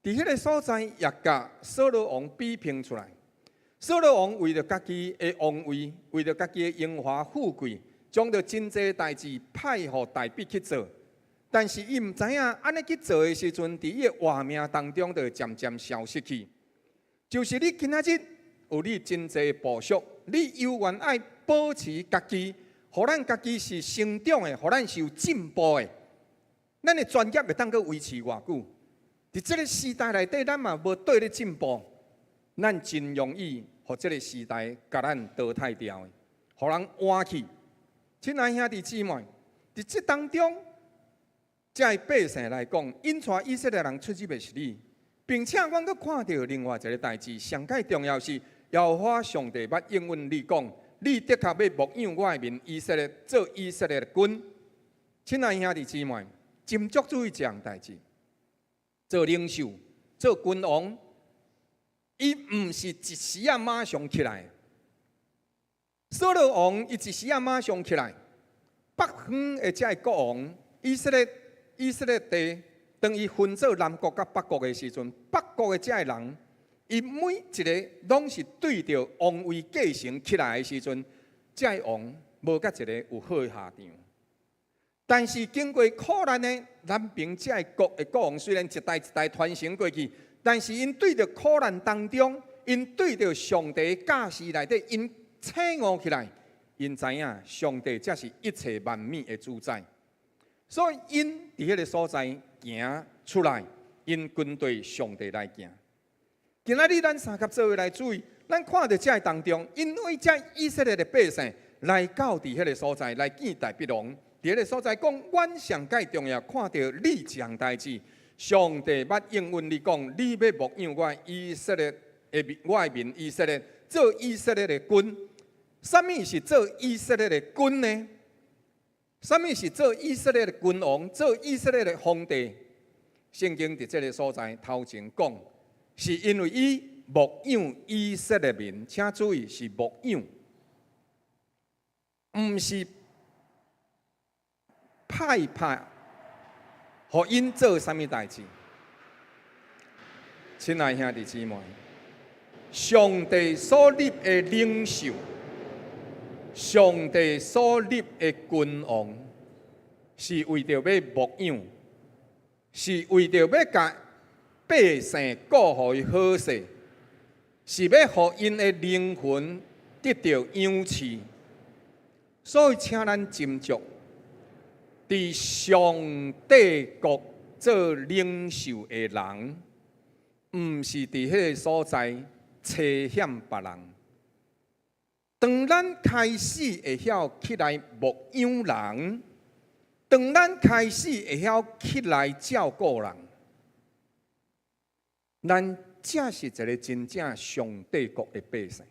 佇彼个所在，也共掃羅王比拼出來。掃羅王為著家己的王位，為著家己的榮華富貴，將著真濟代誌派予大衛去做。但是伊毋知影，按呢去做的時陣，佇伊的活命當中，就會漸漸消失去。就是你今仔日有你真濟部屬，你猶原愛保持家己，予咱家己是成長的，予咱是有進步的。咱的專業會當閣維持偌久？佇這个時代內底，咱嘛無綴咧進步，咱真容易予這个時代共咱淘汰掉的，予人換去。親愛兄弟姊妹，佇這當中，這个百姓來講，引帶以色列人出入的是你，並且阮閣看著另外一个代誌，上蓋重要是耶和華上帝捌應允你講，你的確欲牧養我的民以色列，做以色列的君。親愛兄弟姊妹，斟酌注意這項代誌。做領袖、做君王，伊毋是一時仔馬上起來。掃羅王伊一時仔馬上起來，北方的這个國王以色列以色列地，當伊分做南國佮北國的時陣，北國的這个人，伊每一个攏是對著王位繼承起來的時陣，這个王無佮一个有好的下場。但是經過苦難的南邊這个國的國王，雖然一代一代傳承過去，但是𪜶對著苦難當中，𪜶對著上帝教示內底，𪜶醒悟起來，𪜶知影上帝才是一切萬物的主宰，所以𪜶佇彼个所在行出來，𪜶跟綴上帝來行。今仔日咱三佮做伙來注意，咱看著這个當中，因為這以色列的百姓來到佇彼个所在來見大衛王。佇彼个所在講，阮上蓋重要看著你一項代誌，上帝捌應允你講，你欲牧養我以色列的民，我的民以色列，做以色列的君。啥物是做以色列的君呢？啥物是做以色列的君王？做以色列的皇帝？聖經佇這个所在頭前講，是因為伊牧養以色列民，請注意是牧養，毋是派派，予𪜶做啥物代誌？親愛兄弟姊妹，上帝所立的領袖，上帝所立的君王，是為著欲牧養，是為著欲共百姓顧予伊好勢，是欲予𪜶的靈魂得著養飼。所以，請咱斟酌。佇上帝國做領袖的人，毋是佇彼个所在差遣別人。當咱開始會曉起來牧養人，當咱開始會曉起來照顧人，咱才是一个真正上帝國的百姓。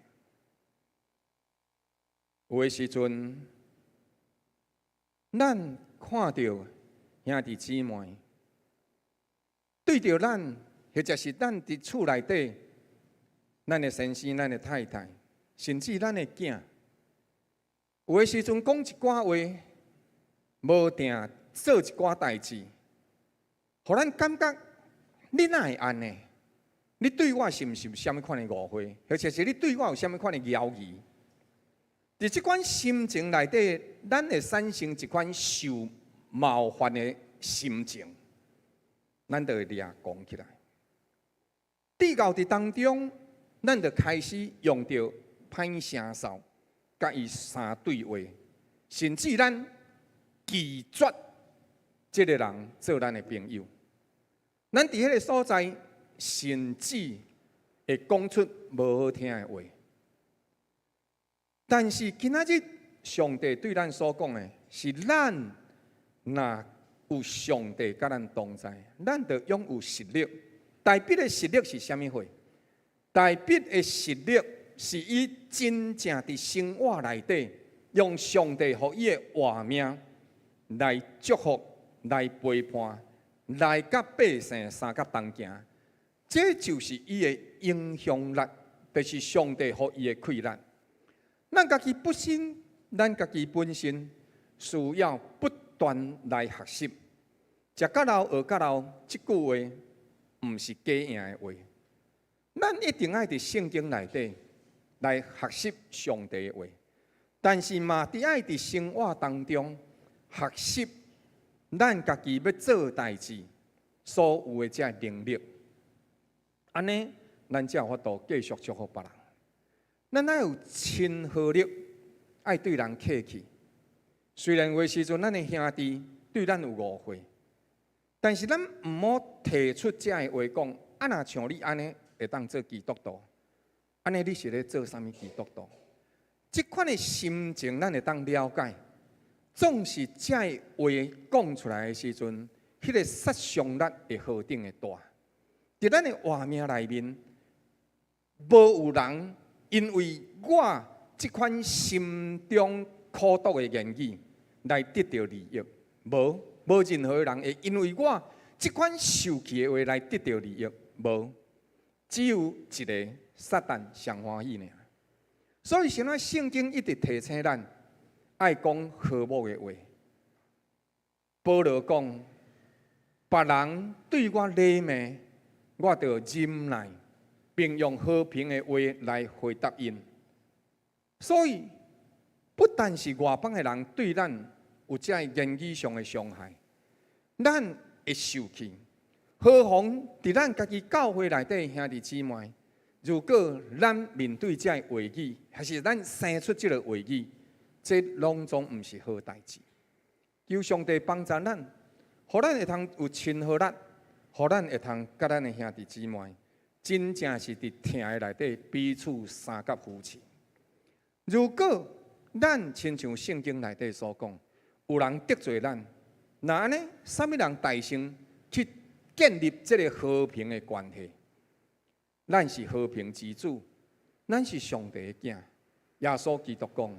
有的時陣，咱看著兄弟姊妹，對著咱，或者是咱佇厝內底，咱的先生、咱的太太，甚至咱的囝，有的時陣講一寡話，無定做一寡代誌，予咱感覺你哪會按呢？你對我是毋是有啥物款的誤會，或者是你對我有啥物款的猶疑？佇這款心情內底，咱會產生一款受冒犯的心情，咱就會掠狂起來。直到佇當中，咱就開始用著歹聲嗽，佮伊相對話，甚至咱拒絕這个人做咱的朋友。咱佇彼个所在，甚至會講出無好聽的話。但是今仔日上帝對咱所講的是，咱若有上帝佮咱同在，咱就擁有實力。大衛的實力是啥物貨？大衛的實力是伊真正佇生活內底，用上帝予伊的活命來祝福、來陪伴、來佮百姓相佮同行。這就是伊的影響力，就是上帝予伊的氣力。咱家己本身，咱家己本身需要不斷來學習。食較老學較老，這句話毋是假應的話。咱一定愛佇聖經內底來學習上帝的話，但是嘛，佇愛佇生活當中學習咱家己欲做代誌所有的這能力。按呢，咱才有法度繼續祝福別人。咱愛有親和力，愛對人客氣。雖然有的時陣，咱的兄弟對咱有誤會，但是咱毋好提出這个話講。啊，若像你按呢，會當做基督徒，按呢你是咧做啥物基督徒？這款的心情，咱會當了解。總是這个話講出來的時陣，彼个殺傷力會何等的大。佇咱的活命內面，無有人因為我這款心中苦毒的言語來得著利益，無，無任何人會因為我這款受氣的話來得著利益，無，只有一个撒旦上歡喜爾。所以，啥物聖經一直提醒咱愛講和睦的話。保羅講，別人對我禮罵，我就忍耐，並用和平的話來回答𪜶。所以，不但是外邦的人對咱有這言語上的傷害，咱會受氣。何況佇咱家己教會內底兄弟姊妹，如果咱面對這个話語，還是咱生出這个話語，這攏總毋是好代誌。求上帝幫助咱，予咱會通有親和力，予咱會通佮咱的兄弟姊妹，真正是佇疼的內底彼此相佮扶持。如果咱親像聖經內底所講，有人得罪咱，那按呢，啥物人代先去建立這个和平的關係？咱是和平之子，咱是上帝的囝。耶穌基督講：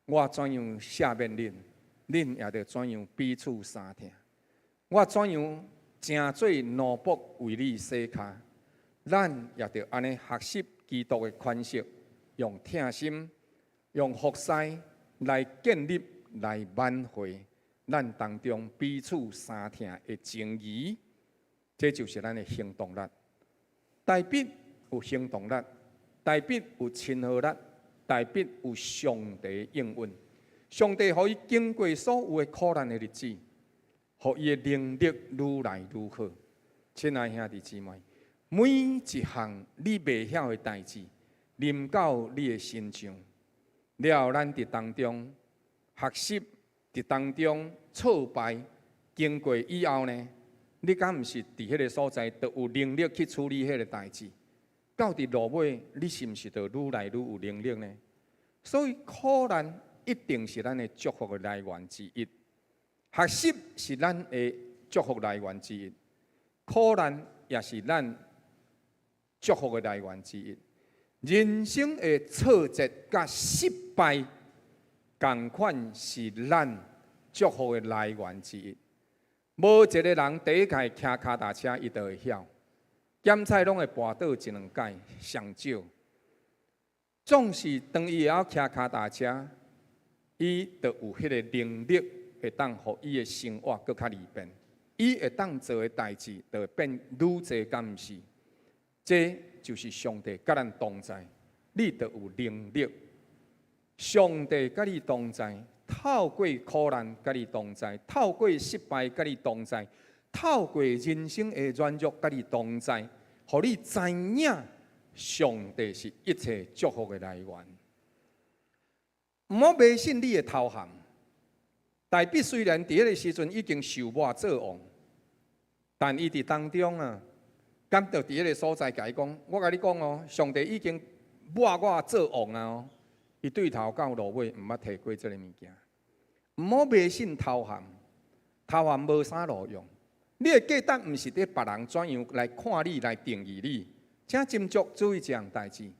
我怎樣赦免恁，恁也著怎樣彼此相疼。我怎樣成做奴僕為你洗跤，咱也著按呢學習基督的款式，用疼心、用服侍來建立、來挽回咱當中彼此相疼的情誼。這就是咱的行動力。大衛有行動力，大衛有親和力，大衛有上帝應允。上帝予伊經過所有的苦難的日子，予伊的能力愈來愈好。親愛兄弟姊妹，每一項你袂曉的代誌，臨到你的身上，了後咱佇當中學習，佇當中挫敗，經過以後呢？你敢毋是佇彼个所在，就有能力去處理彼个代誌？到佇落尾，你是毋是就愈來愈有能力呢？所以苦難一定是咱的祝福的來源之一，學習是咱的祝福來源之一，苦難也是咱祝福的來源之一。人生的挫折佮失敗，仝款是咱祝福的來源之一。無一个人第一擺騎跤踏車，伊就會曉。減菜攏會跋倒一兩擺，上少。總是當伊會曉騎跤踏車，伊就有彼个能力，會當予伊的生活閣較利便。伊會當做的代誌，就會變愈濟敢毋是？這就是上帝佮咱同在，你就有能力。上帝佮你同在，透過苦難佮你同在，透過失敗佮你同在，透過人生的軟弱佮你同在，予你知影上帝是一切祝福的來源。毋好迷信你的頭銜。大衛雖然佇彼个時陣已經受抹做王，但伊佇當中啊，敢著佇彼个所在共伊講：我共你講哦，上帝已經抹我做王啊！哦，伊對頭到落尾毋捌提過這个物件。毋好迷信頭銜，頭銜無啥路用。你的價值毋是佇別人怎樣來看你，來定義你。請斟酌注意這項代誌。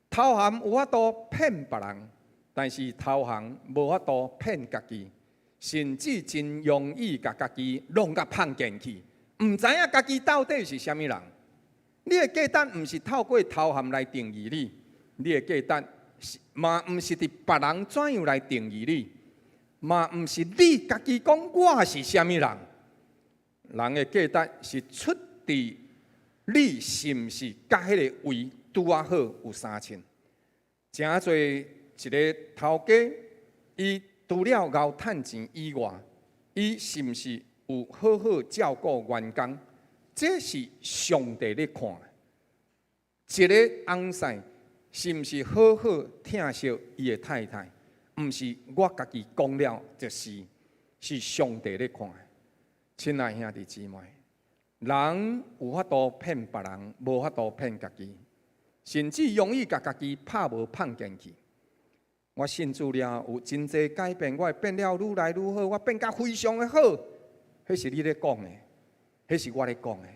頭銜有法度騙別人，但是頭銜無法度騙家己，甚至真容易共家己弄甲胖見去，毋知影家己到底是啥物人。你的價值毋是透過頭銜來定義你，你的價值是嘛毋是佇別人怎樣來定義你，嘛毋是你家己講我是啥物人。人的價值是出佇你是毋是佮彼个位拄仔好有相稱。誠濟一个頭家，伊除了𠢕趁錢以外，伊是毋是有好好照顧員工？這是上帝咧看。一个翁婿是毋是好好疼惜伊的太太？毋是我家己講了就是，是上帝咧看。親愛兄弟姊妹，人有法度騙別人，無法度騙家己，甚至容易共家己拍無胖見去。我信主了，有真濟改變，我會變了愈來愈好，我變甲非常的好。彼是你咧講的，彼是我咧講的。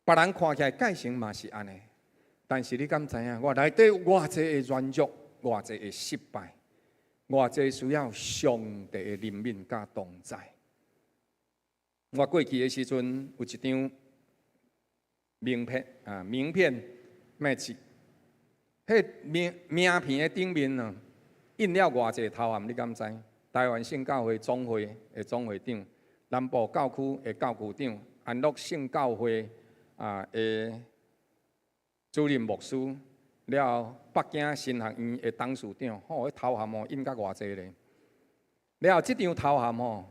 別人看起來改成嘛是按呢，但是你敢知影？我內底有偌濟的軟弱，偌濟的失敗，偌濟需要上帝的憐憫佮同在。我過去的時陣有一張名片啊，名片咩字？彼名名片的頂面啊，印了偌濟頭銜，你敢知？台灣聖教會總會的總會長，南部教區的教區長，安樂聖教會啊的主任牧師，了後北京神學院的董事長，吼，彼頭銜哦印甲偌濟咧。了後這張頭銜吼，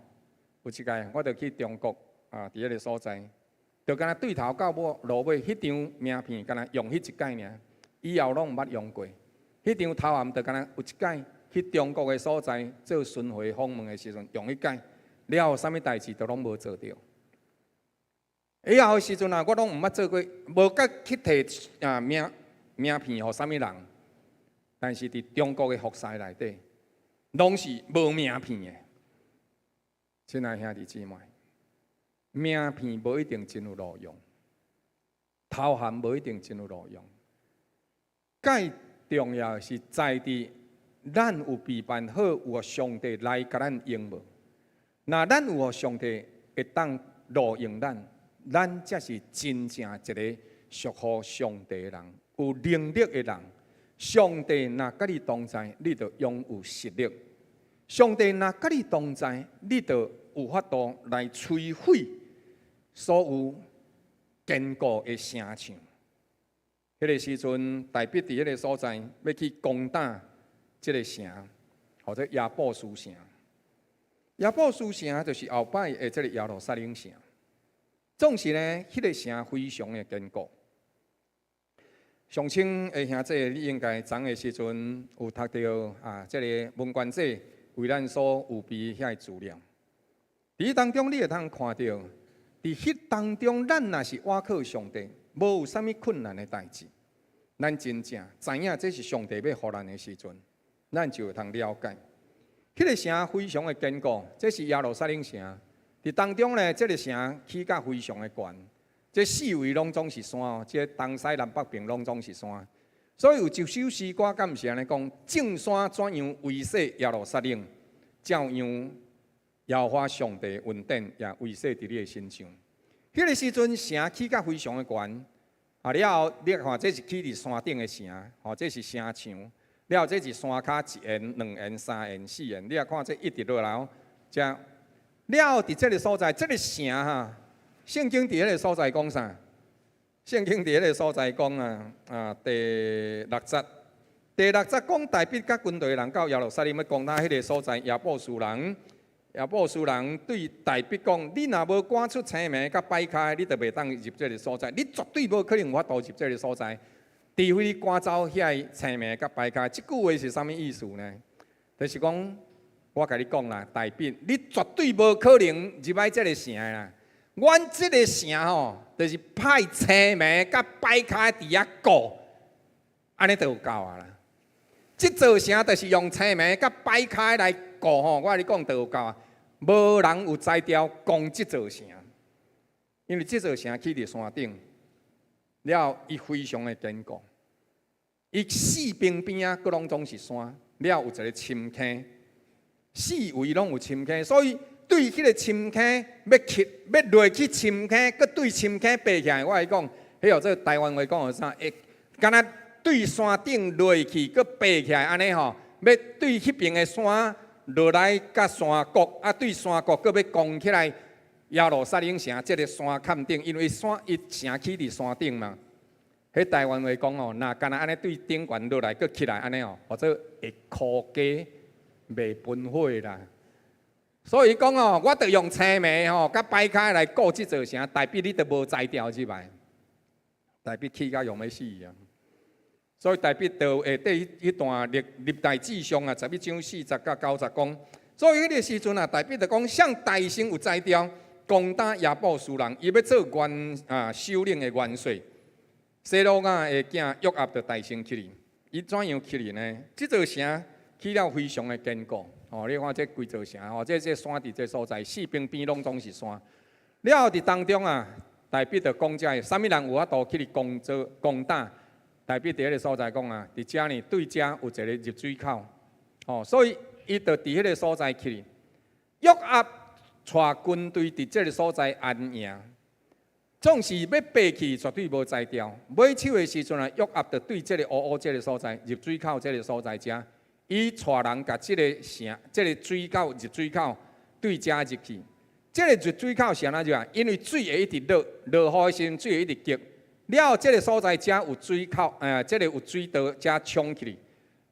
有一擺我就去中國啊，佇彼个所在，就敢若對頭到尾落尾，彼張名片敢若用彼一擺爾，以後攏毋捌用過。彼張頭銜就敢若有一擺去中國的所在做巡迴訪問的時陣用彼擺，了後啥物代誌都攏無做著。以後的時陣啊，我攏毋捌做過，無閣去提啊名名片予啥物人。但是佇中國的服侍內底，攏是無名片的。親愛兄弟姊妹，名片無一定真有路用，頭銜無一定真有路用。蓋重要的是在佇咱有備辦好，有予上帝來共咱用無？若咱有予上帝會當路用咱，咱才是真正一个屬乎上帝的人，有能力的人。上帝若佮你同在，你就擁有實力。上帝若佮你同在，你就有法度來摧毀所有堅固的城牆。彼个時陣，大衛佇彼个所在欲去攻打這个城，號做耶布斯城。耶布斯城就是後擺的這个耶路撒冷城。總是呢，彼个城非常的堅固。上清的兄弟，你應該昨的時陣有讀著啊，這个文官者為咱所預備遐个資料。佇當中，你會通看著，佇彼當中，咱若是倚靠上帝，無有啥物困難的代誌，咱真正知影這是上帝欲予咱的時陣，咱就會通了解。彼个城非常的堅固，這是耶路撒冷城。佇當中呢，這个城起甲非常的懸，這四圍攏總是山哦，這東西南北邊攏總是山。所以有一首詩歌，敢毋是按呢講？眾山怎樣圍踅耶路撒冷，照樣耶和華上帝恩典也維繫佇你的身上。彼個時陣城起甲非常的懸，啊了後你看這是起佇山頂的城，吼，這是城牆。了後這是山跤一緣、兩緣、三緣、四緣，你也看這一直落來哦，這了後佇這个所在，這个城哈，聖經佇彼个所在講啥？聖經佇彼个所在講啊啊第六節，第六節講大衛佮軍隊的人到耶路撒冷欲攻打彼个所在，耶布斯人，耶布斯人對大衛講：你若無趕出青糜佮擺跤，你就袂當入這个所在，你絕對無可能有法度入這个所在。除非你趕走遐个青糜佮擺跤。這句話是啥物意思呢？就是講，我共你講啦，大衛，你絕對無可能入來這个城啦。阮這个城吼，就是派青糜佮擺跤佇遐顧，按呢就有夠啊啦。這座城就是用青糜佮擺跤來顧吼，我共你講就有夠啊。無人有才調攻這座城，因為這座城起佇山頂，了後伊非常的堅固，伊四邊邊仔閣攏總是山，了後有一个深坑，四圍攏有深坑，所以對彼个深坑欲去欲落去深坑，閣對深坑爬起來，我共你講，彼號做台灣話講號啥？會敢若對山頂落去，閣爬起來按呢吼，欲對彼邊的山落來佮山谷，啊對山谷閣欲攻起來耶路撒冷城這个山崁頂，因為山伊城起佇山頂嘛。彼台灣話講吼，若敢若按呢對頂懸落來，閣起來按呢吼，號做會箍雞袂分火啦。所以講哦，我著用青糜吼，佮擺跤來顧這座城，代表你著無才調入來，大衛氣甲欲欲死啊！所以大衛就下底彼段歷歷代志上啊，11章40甲90講，所以彼个時陣啊，大衛就講，誰大聲有才調攻打耶布斯人，伊欲做元啊首領的元帥。洗魯雅的囝約押就大聲起來，伊怎樣起來呢？這座城起了非常的堅固。哦，你看這規座城，哦，這山佇這所在，四邊邊攏總是山。了後佇當中啊，大衛就講這个，啥物人有法度起來攻做攻打？大衛佇彼个所在講啊，佇遮呢對遮有一个入水口，哦，所以伊就佇彼个所在起來。約押帶軍隊佇這个所在安營，總是欲爬去，絕對無才調。尾手的時陣啊，約押就對這个烏烏這个所在入水口這个所在遮。伊帶人共這个城、這个水口入水口對遮入去。這个入水口是按怎入啊？因為水會一直落，落雨的時陣水會一直激。了後，這个所在遮有水口，這个有水道遮沖起來。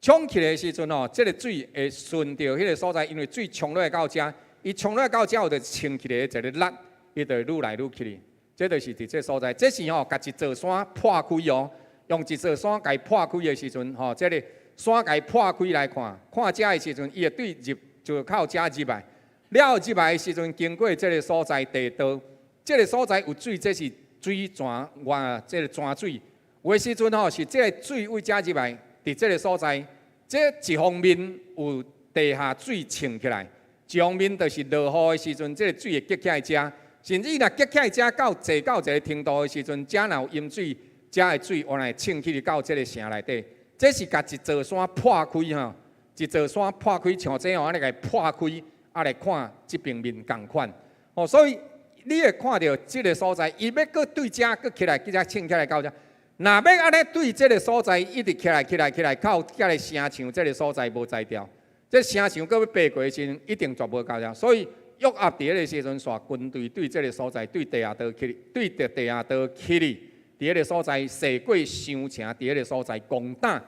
沖起來的時陣吼，這个水會順著彼个所在，因為水沖落來到遮，伊沖落來到遮有就衝起來一個力，伊就會愈來愈起來。這就是佇這所在，這是吼共一座山破開哦，用一座山共伊破開的時陣吼，這个山共伊破開來看，看遮的時陣，伊會對入就靠遮入來。了後入來的時陣，經過這个所在地道，這个所在有水，這是水泉，哇，這个泉水。有的時陣吼是這个水對遮入來，佇這个所在，這一方面有地下水衝起來，一方面就是落雨的時陣，這个水會激起來遮，甚至若激起來遮到濟到一个程度的時陣，遮若有淹水，遮的水原來衝起去到這个城內底。這是共一座山破開吼，一座山破開，像這樣按呢共伊破開，啊來看這邊面仝款。哦，所以你會看著這个所在，伊欲閣對遮閣起來，閣遮衝起來到遮。若欲按呢對這个所在一直起來起來起來，到這个城牆這个所在無才調，這城牆閣欲爬過的時陣，一定絕無夠了。所以約押佇彼个時陣，率軍隊對這个所在對地下道起，對著地下道起來。佇彼个所在，踅過傷城，佇彼个所在攻打，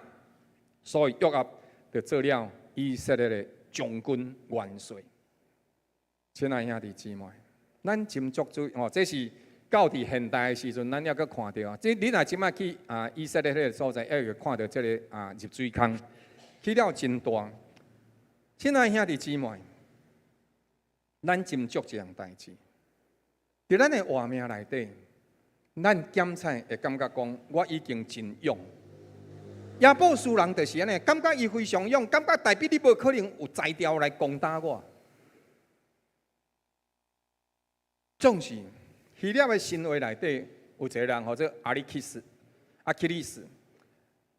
所以約押就做了以色列的將軍元帥。親愛兄弟姊妹，咱斟酌注意哦，這是到佇現代的時陣，咱猶閣看著啊。這你若這擺去啊以色列彼个所在，猶會看著這个啊入水坑，起了真大。親愛兄弟姊妹，咱斟酌一項代誌，佇咱的活命內底。咱檢查會感覺講，我已經真勇。耶布斯人就是按呢，感覺伊非常勇，感覺代表你無可能有才調來攻打我。總是希臘的神話內底有一個人，號做阿里克斯、阿基里斯、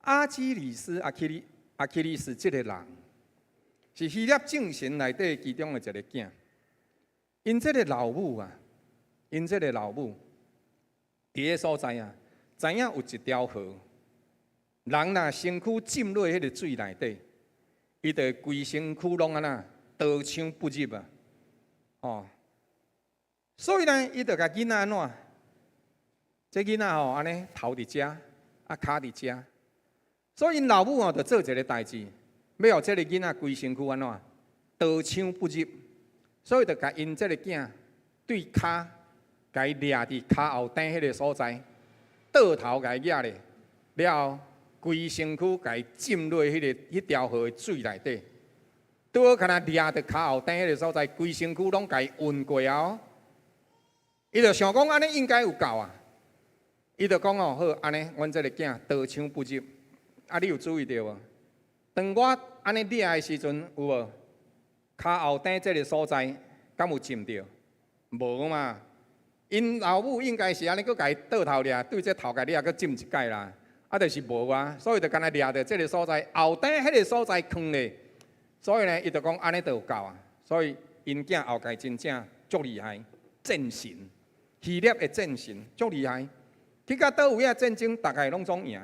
阿基里斯、阿基里、阿基里斯這个人，是希臘眾神內底其中的一个囝。𪜶這个老母啊，𪜶這个老母佇个所在啊，知影有一條河，人若身軀浸落彼个水內底，伊就規身軀攏按怎刀槍不入啊！哦，所以呢，伊就共囡仔按怎？這囡仔吼按呢頭佇遮，啊跤佇遮，所以𪜶老母吼就做一个代誌，欲予這个囡仔規身軀按怎刀槍不入，所以就共𪜶這个囝對跤，共伊掠佇跤後底彼个所在，倒頭共伊攑咧，了後規身軀共伊浸落彼條河的水內底，拄好敢若掠佇跤後底彼个所在，規身軀攏共伊勻過啊！伊就想講按呢應該有夠啊！伊就講哦，好，按呢，阮這个囝刀槍不入。啊，你有注意著無？當我按呢掠的時陣，有無？跤後底這个所在，敢有浸著？無嘛。𪜶老母應該是按呢，閣共伊倒頭掠，對這頭共掠，閣浸一擺啦。啊，就是無啊，所以就干焦掠著這个所在，後底彼个所在囥咧。所以呢，伊就講按呢就有夠啊。所以𪜶囝後蓋真正足厲害，戰神，希臘的戰神足厲害。去到佗位啊，戰爭逐擺攏總贏。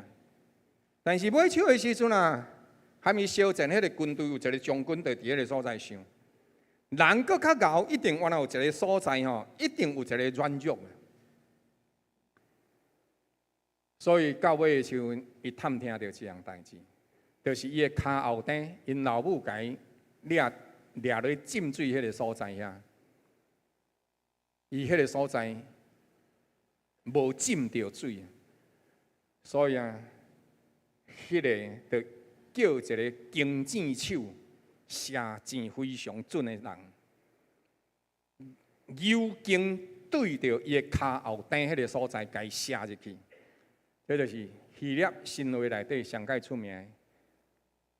但是尾手的時陣啊，含伊相戰彼个軍隊有一个將軍就佇彼个所在想，人閣較𠢕，一定原來有一个所在吼，一定有一个軟弱。所以到尾的時陣，伊探聽著一項代誌，就是伊的跤後底，𪜶老母共伊掠掠落去浸水彼个所在遐，伊彼个所在無浸著水，所以啊，彼个就叫一个弓箭手射箭非常準的人，弓弓對著伊的跤後底彼个所在，共伊射入去。這就是希臘神話內底上蓋出名的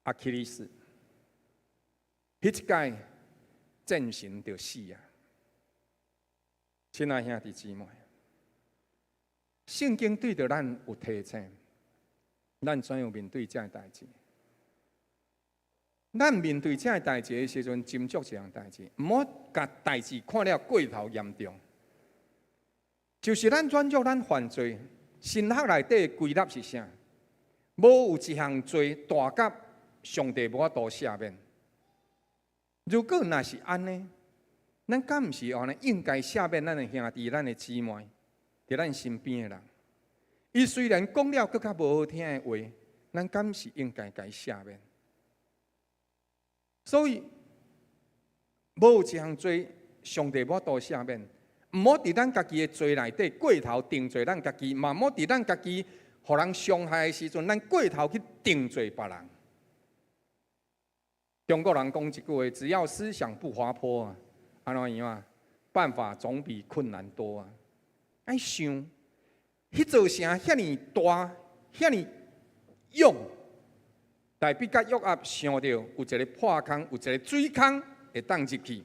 阿基里斯。彼一擺戰神就死啊！親愛兄弟姊妹，聖經對著咱有提醒，咱怎樣面對這个代誌？咱面對這个代誌的時陣，斟酌一項代誌，毋好共代誌看了過頭嚴重。就是咱軟弱，咱犯罪，神學內底的歸納是啥？無有一項罪大甲上帝無法度赦免。如果若是按呢，咱敢毋是按呢應該赦免咱的兄弟、咱的姊妹，佇咱身邊的人？伊雖然講了閣較無好聽的話，咱敢是應該共伊赦免？所以，無有一項罪，上帝無法度赦免。毋好佇咱家己的罪內底過頭定罪咱家己，嘛毋好佇咱家己予人傷害的時陣，咱過頭去定罪別人。中國人講一句話：只要思想不滑坡啊，按怎樣啊？辦法總比困難多啊！愛想，彼座城遐爾大，遐爾勇，大衛佮約押想著有一个破空，有一个水空會當入去，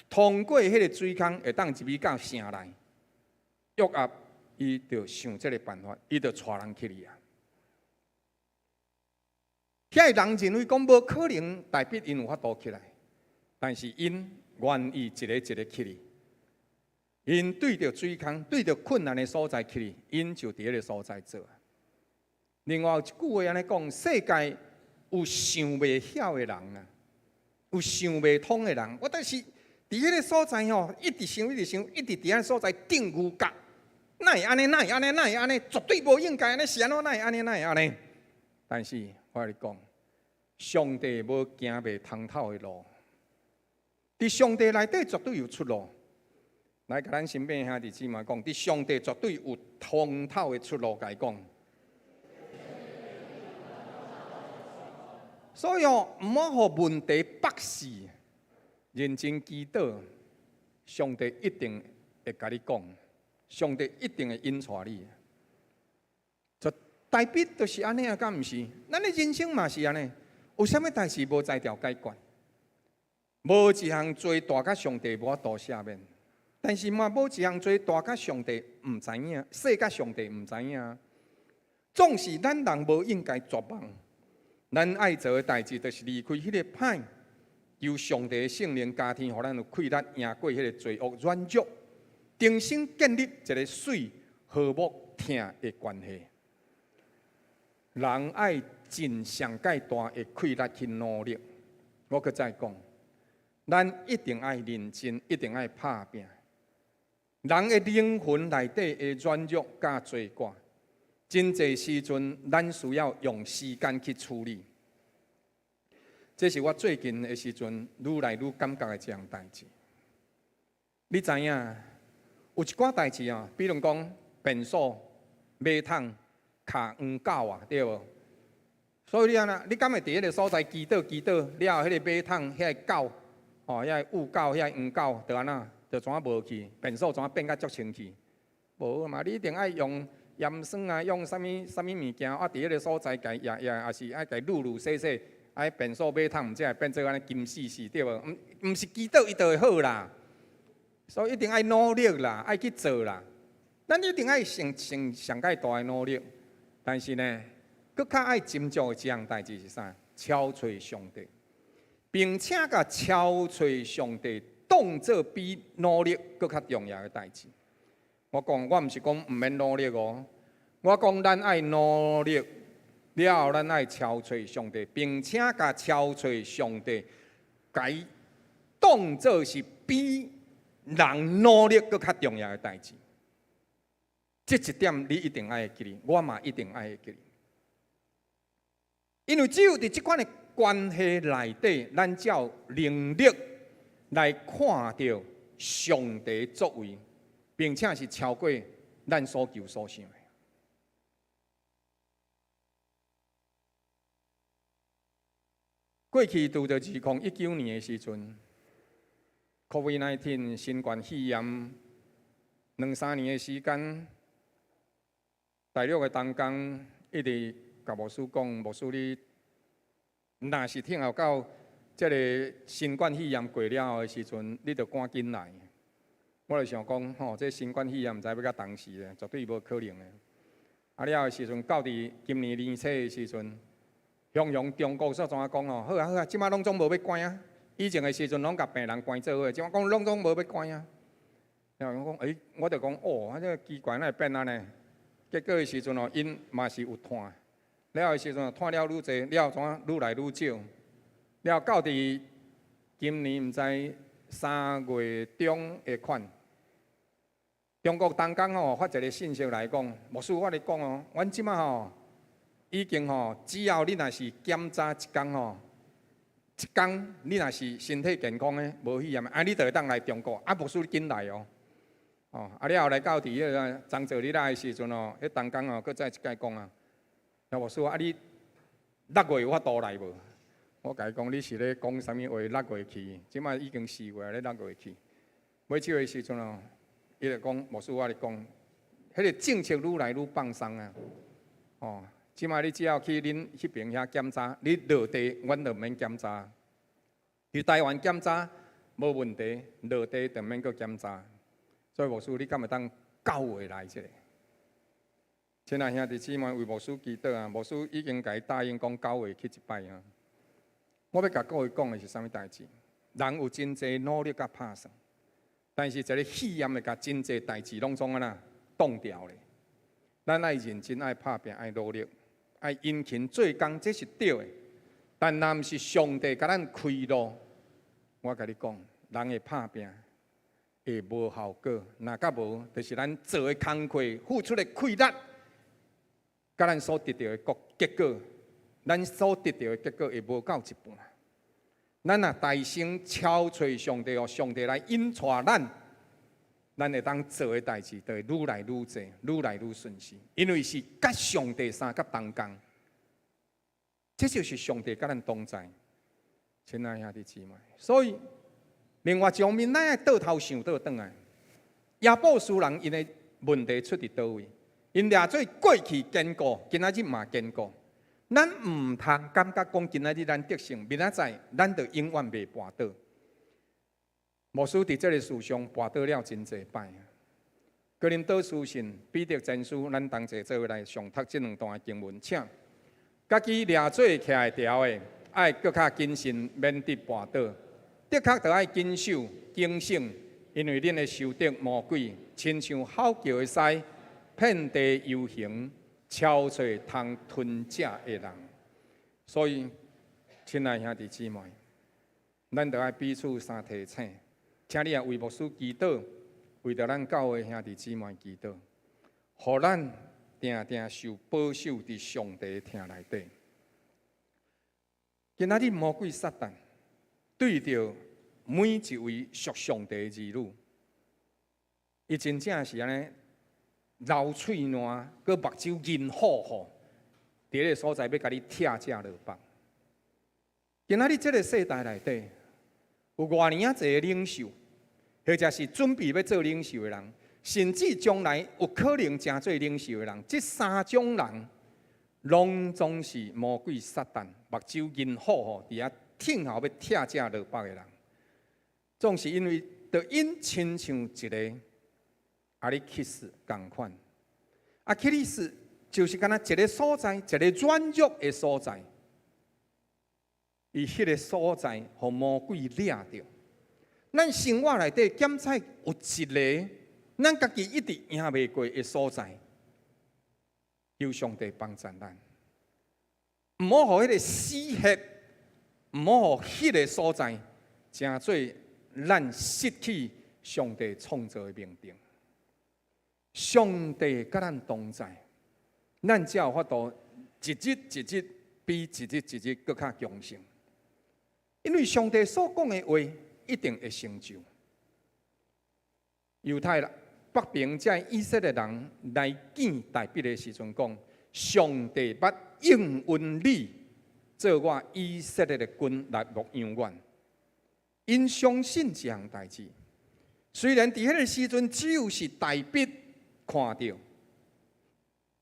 通過彼个水空會當入去到城內。約押伊就想這个辦法，伊就帶人去啊。遐个人認為講無可能，大衛𪜶有法度起來，但是𪜶願意一个一个起去。𪜶對著水空、對著困難的所在起去，𪜶就佇彼个所在做。另外有一句話按呢講：世界有想袂曉的人啊，有想袂通的人。我就是佇彼个所在吼，一直想，一直想，一直佇彼所在釘牛角。哪會按呢？哪會按呢？哪會按呢？絕對無應該按呢，是按怎？哪會按呢？哪會按呢？但是我共你講，上帝無行袂通透的路，佇上帝內底絕對有出路。來，共咱身邊兄弟姊妹講，佇上帝絕對有通透的出路，共伊講。所以哦，毋好予問題縛死，認真祈禱，上帝一定會共你講，上帝一定會引帶你。就大衛就是按呢啊，敢毋是？咱的人生嘛是按呢，有啥物代誌無才調解決？無一項罪大甲上帝無法度赦免，但是嘛無一項罪大甲上帝毋知影，細甲上帝毋知影。總是咱人無應該絕望，咱愛做的代誌就是離開彼个歹，求上帝聖靈加添，予咱有氣力贏過彼个罪惡軟弱，重新建立一个媠和睦疼的關係。人愛盡上蓋大的氣力去努力。我閣再講，咱一定愛認真，一定愛拍拚。人的靈魂內底的軟弱佮罪過，真濟時陣咱需要用時間去處理。這是我最近的時陣愈來愈感覺的這項代誌。你知影有一寡代誌啊，比如講便所、馬桶卡黃狗啊，對無？所以你按怎，你敢會佇彼个所在祈禱祈禱了後，彼个馬桶、彼个狗，吼，彼个搝狗、彼个黃狗，就按怎，就怎無去？便所怎變甲足清氣？無嘛，你一定愛用鹽酸啊，用啥物啥物物件啊？佇彼个所在共伊也也，也是愛共滷滷洗洗。愛便所馬桶，毋才會變做按呢金絲絲，對無？毋毋是祈禱伊就會好啦，所以一定愛努力啦，愛去做啦。咱一定愛上上上蓋大的努力，但是呢，閣較愛斟酌的一項代誌是啥？敲揣上帝，並且共敲揣上帝當做比努力閣較重要的代誌。我講，我毋是講毋免努力哦，我講咱愛努力。了後，咱愛敲揣上帝，並且共敲揣上帝，共伊當做是比人努力閣較重要的代誌。這一點你一定愛會記得，我嘛一定愛會記得。因為只有佇這款的關係內底，咱才有能力來看著上帝作為，並且是超過咱所求所想的。過去拄著2019年的時陣，COVID-19 新冠肺炎兩三年的時間，大陸的同工一直共牧師講，牧師你若是聽候到這个新冠肺炎過了後的時陣，你著趕緊來。我就想講，吼，這新冠肺炎毋知欲到當時咧，絕對無可能的。啊了後的時陣，到佇今年年初的時陣。雄雄中國煞怎講哦？好啊好啊，這馬攏總無欲關啊！以前的時陣攏共病人關做伙，這馬講攏總無欲關啊。然後我講，欸，我就講，哦，啊這個奇怪，哪會變按呢？結果的時陣哦，𪜶嘛是有湠，了的時陣湠了愈濟，了怎愈來愈少。了到佇今年毋知3月中的款，中國同工吼發一个信息來講，牧師我咧講哦，阮這馬吼。已經吼，只要你若是檢查一工吼，一工你若是身體健康的，無肺炎的，啊，你就會當來中國。啊，牧師你緊來哦，哦，啊了後來到佇彼个張做你來的時陣哦，彼同工哦，閣再一擺講啊，啊牧師啊，你6月有法度來無？我共伊講，你是咧講啥物話？六月去，這馬已經4月，咧六月去。尾手的時陣哦，伊就講，牧師我咧講，彼个政策愈來愈放鬆啊，哦。這馬你只要去恁彼爿遐檢查，你落地，阮就毋免檢查。佇台灣檢查無問題，落地就免閣檢查。所以牧師，你敢會當9月來這个？親愛兄弟姊妹，為牧師祈禱啊！牧師已經共伊答應講9月去一擺啊。我欲共各位講的是啥物代誌？人有真濟努力佮拍算，但是一个肺炎會共真濟代誌攏總按怎擋掉咧？咱愛認真，愛拍拚，愛努力。愛殷勤做工，這是對的。但若毋是上帝共咱開路，我共你講，人會拍拚會無效果。若甲無，就是咱做的工課、付出的氣力，佮咱所得著的結果，咱所得著的結果會無夠一半。咱若大聲敲揣上帝，予上帝來引帶咱，咱會當做的代誌，就會愈來愈濟，愈來愈順遂。因為是佮上帝相佮同工，這就是上帝佮咱同在，親愛兄弟姊妹。所以，另外一方面，咱愛倒頭想倒轉來，耶布斯人𪜶的問題出佇佗位？𪜶掠做過去堅固，今仔日嘛堅固。咱毋通感覺講今仔日咱得勝，明仔載咱就永遠袂跋倒。牧師佇這个事上跋倒了真濟擺。哥林多書信、彼得前書，咱同齊做伙來誦讀這兩段的經文，請家己掠做徛會牢的，愛閣較謹慎，免得跋倒。的確著愛謹守警醒，因為恁的仇敵魔鬼，親像吼叫的獅，遍地遊行，搜揣通吞食的人。所以，親愛兄弟姊妹，咱著愛彼此相提醒，請你也為牧師祈禱，為著咱教會兄弟姊妹祈禱，予咱定定受保守佇上帝疼內底。今仔日魔鬼撒旦對著每一位屬上帝的兒女，伊真正是按呢流喙瀾，閣目睭銀虎虎，佇彼个所在欲共你拆食落腹。今仔日這个世代內底，有偌爾仔濟的領袖，或者是準備欲做領袖的人，甚至將來有可能成做領袖的人，這三種人，攏總是魔鬼撒旦目睭銀虎虎佇遐聽候欲拆食落腹的人。總是因為，就𪜶親像一个阿里克斯仝款，阿基里斯就是敢若一个所在，一个軟弱的所在，伊彼个所在，予魔鬼掠著。咱生活內底檢測有一个，咱家己一直贏袂過的所在，求上帝幫助咱，毋好予彼个死穴，毋好予彼个所在，成做咱失去上帝創造的命定。上帝佮咱同在，咱才有法度一日一日比一日一日閣較強盛。因為上帝所講的話一定會成就。猶太人北邊這以色列人來見大衛的時陣，講上帝捌應允你做我以色列的君來牧養阮。𪜶相信這項代誌，雖然佇彼个時陣只有是大衛看著，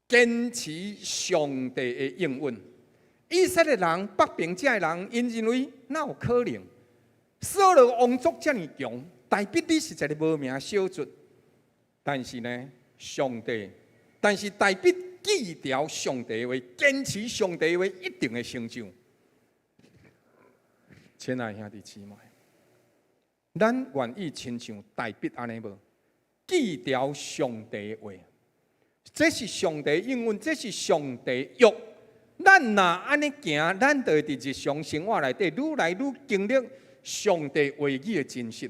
堅持上帝的應允。以色列人北邊這的人，𪜶認為哪有可能？掃羅王族遮爾強，大衛你是一个無名小卒。但是呢，上帝，但是大衛記牢上帝的話，堅持上帝的話，一定會成就。親愛兄弟姊妹，咱願意親像大衛按呢無？記牢上帝的話，這是上帝應允，這是上帝約。咱若按呢行，咱就會佇日常生活內底愈來愈經歷上帝話語的真實。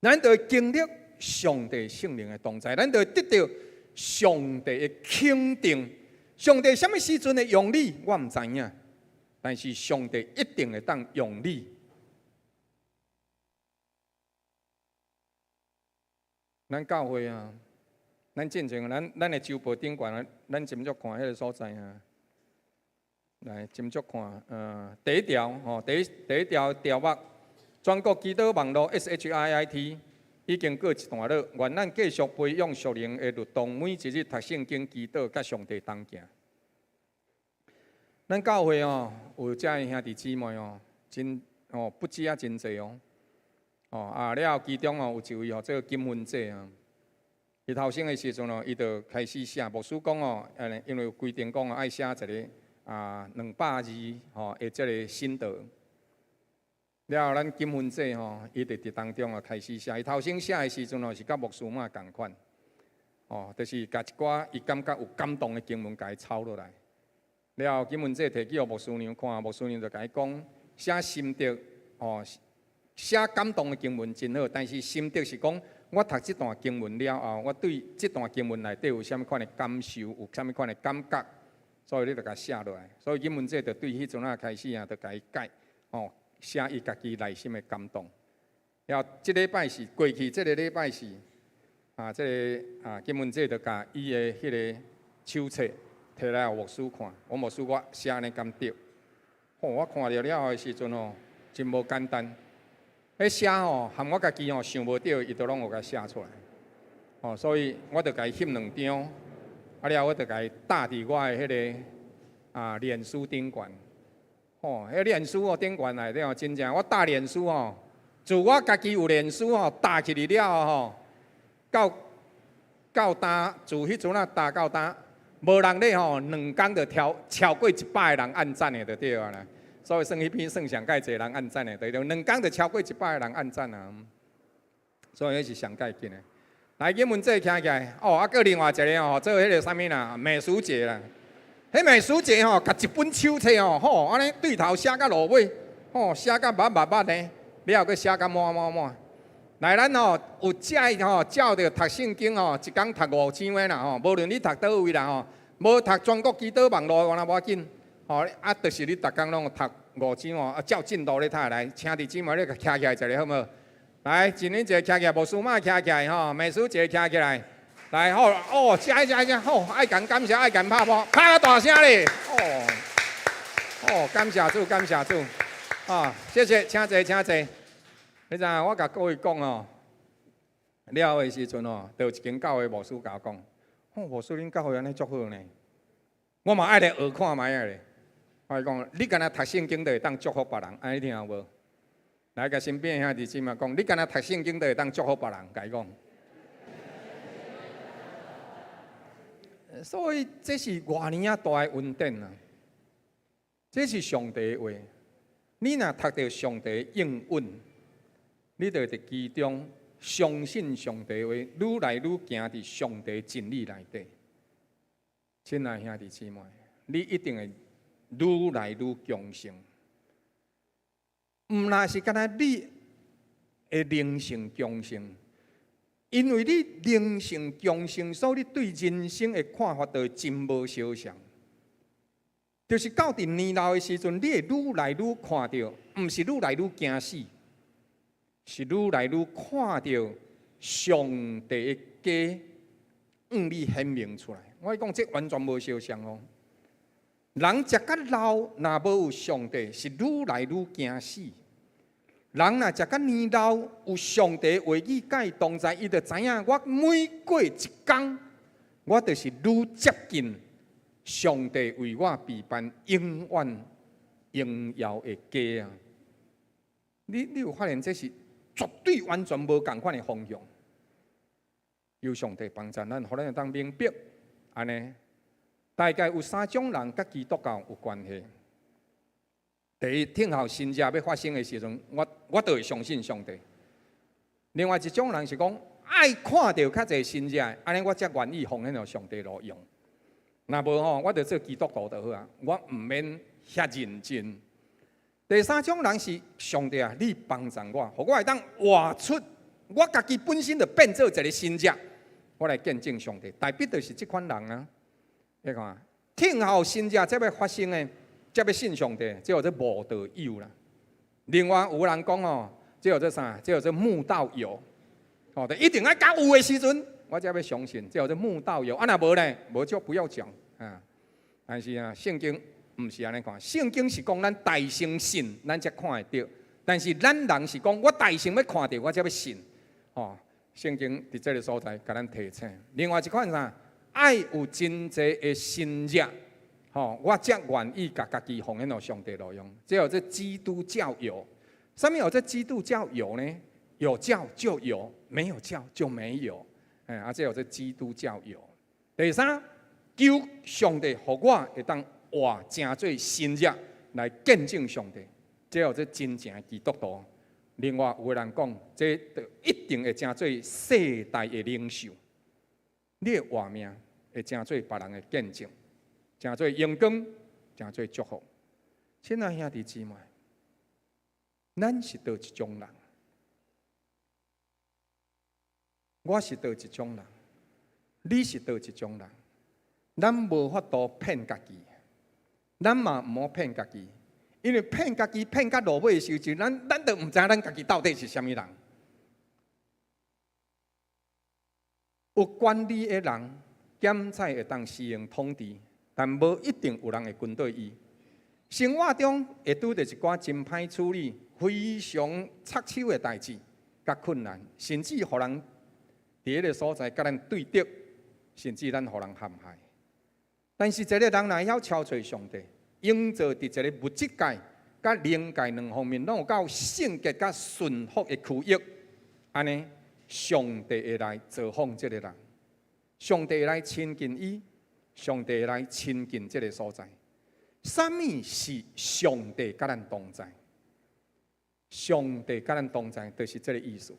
咱就會經歷上帝聖靈的同在，咱就會得著上帝的肯定。上帝啥物時陣會用你，我毋知影，但是上帝一定會當用你。咱教會啊，咱進前咱咱的周報頂懸啊，咱斟酌看彼个所在啊，來斟酌看，第一條吼，第一第一條條目，全國祈禱網路 SHIIT 已經過一段落，願咱繼續培養屬靈的律動，每一日讀聖經、祈禱，佮上帝同行。咱教會哦，有遮的兄弟姊妹哦，真哦不止啊，真濟哦。哦啊了後，其中哦有一位吼做金文姐啊，伊頭先的時陣哦，伊就開始寫，牧師講哦，因為有規定講愛寫一个啊200字吼的這个心得。了後，咱金文姐吼，伊就佇當中啊開始寫。伊頭先寫的時陣哦，是佮牧師嘛仝款，哦，就是共一寡伊感覺有感動的經文，共伊抄落來。了後，金文姐提去予牧師娘看，牧師娘就共伊講寫心得哦。寫感動的經文真好，但是心得是講，我讀這段經文了後，我對這段經文內底有啥物款的感受，有啥物款的感覺，所以你就共寫落來。所以金文姐就對彼陣仔開始啊，就共伊改，哦，寫伊家己內心的感動。了後，這禮拜四過去，這个禮拜四，啊，這个啊金文姐就共伊的彼个手冊提來予牧師看，我牧師我寫按呢敢對？吼，我看著了後的時陣哦，真無簡單。彼寫吼，含我家己吼想無著，伊都攏有共寫出來。哦，所以我就共伊翕兩張，啊了後我就共伊貼佇我的彼个啊臉書頂懸。吼，彼臉書哦頂懸內底哦，真正我貼臉書吼，自我家己有臉書吼，貼起去了後吼，到到今自彼陣仔貼到今，無人咧吼，兩工就超超過100个人按讚的就對啊啦。所以算彼篇算上蓋濟人按讚的，對對，兩工就超過100個人按讚啊。所以彼是上蓋緊的。來，英文這徛起來，哦，啊，閣另外一个哦，做彼个啥物啦，美食節啦。彼美食節吼，共一本手冊哦，吼，按呢對頭寫到落尾，吼，寫到密密密呢，了後閣寫到滿滿滿。來，咱吼有遮吼照著讀聖經吼，一工讀五章的啦吼，無論你讀佗位啦吼，無讀全國祈禱網路我若無要緊，吼，啊，就是你逐工攏讀五章吼，啊，照進度咧讀來，請弟姊妹你共徛起來一下好無？來，一人一个徛起來，牧師媽徛起來吼，美食一个徛起來，來好哦，遮遮遮好，愛共感謝，愛共拍鼓，拍較大聲咧，哦，哦，感謝主，感謝主，啊，謝謝，請坐，請坐。你知影我共各位講哦，了的時陣哦，就有一間教會牧師共我講，哦，牧師恁教會按呢足好呢，我嘛愛來學看覓仔咧。我講，你敢若讀聖經就會當祝福別人，按呢聽無？來，共身邊兄弟姊妹講，你敢若讀聖經就會當祝福別人，共伊講。所以這是偌爾仔大的恩典啊！這是上帝的話，你若讀著上帝的應允，你就佇其中相信上帝話，愈來愈行佇上帝真理內底。親愛兄弟姊妹，你一定會愈來愈強盛。毋但是干焦你的靈性強盛，因為你靈性強盛，所以你對人生的看法就會真無相像。就是到佇年老的時陣，你會愈來愈看著，毋是愈來愈驚死，是愈來愈看著上帝的家向你顯明出來。我講這完全無相像哦。人食較老，若無有上帝，是愈來愈驚死。人若食較年老，有上帝話語佮伊同在，伊就知影我每過一工，我就是愈接近上帝為我備辦永遠榮耀的家啊！你有發現這是絕對完全無仝款的方向？求上帝幫助咱，予咱會當明白，按呢，大概有三種人佮基督教有關係。第一，聽候神蹟欲發生的時陣，我就會相信上帝。另外一種人是講，愛看著較濟神蹟，按呢我才願意奉獻予上帝路用。若無吼，我就做基督徒就好啊，我毋免遐認真。第三種人是上帝啊，你幫助我，予我會當活出我家己本身就變做一个神蹟，我來見證上帝。大必就是這款人啊，你看，聽候神蹟才欲發生的。才欲信上帝，這叫做慕道友啦。另外有人講哦，這叫做啥？這叫做慕道友。哦，就一定愛到有的時陣，我才欲相信，這叫做慕道友。啊，若無呢？無就不要講啊。但是啊，聖經毋是按呢看，聖經是講咱大先信，咱才看會著。但是咱人是講，我大先欲看著，我才欲信。哦，聖經佇這个所在共咱提醒。另外一款啥？愛有真濟的神蹟。吼，我才願意共家己奉獻予上帝路用。這叫做基督教友。啥物叫做基督教友呢？有教就有，沒有教就沒有。哎，啊，這叫做基督教友。第三，求上帝予我會當活成做神蹟來見證上帝，這叫做真正的基督徒。另外有的人講，這就一定會成做世代的領袖。你的活命會成做別人的見證。成做榮光，成做祝福。親愛兄弟姊妹，咱是佗一種人？我是佗一種人？你是佗一種人？咱無法度騙家己，咱嘛毋好騙家己，因為騙家己騙到落尾的時陣，咱都毋知影咱家己到底是啥物人。有權力的人，檢採會當施行統治。但無一定有人會跟對伊。生活中會拄著一寡真歹處理、非常棘手的代誌、佮困難，甚至予人佇彼个所在佮咱對敵，甚至咱予人陷害。但是，一个人若會曉超揣上帝，營造佇一个物質界、佮靈界兩方面攏有夠聖潔、佮順服的區域，按呢，上帝會來造訪這个人，上帝會來親近伊。上帝來親近這个所在，啥物是上帝佮咱同在？上帝佮咱同在，就是這个意思。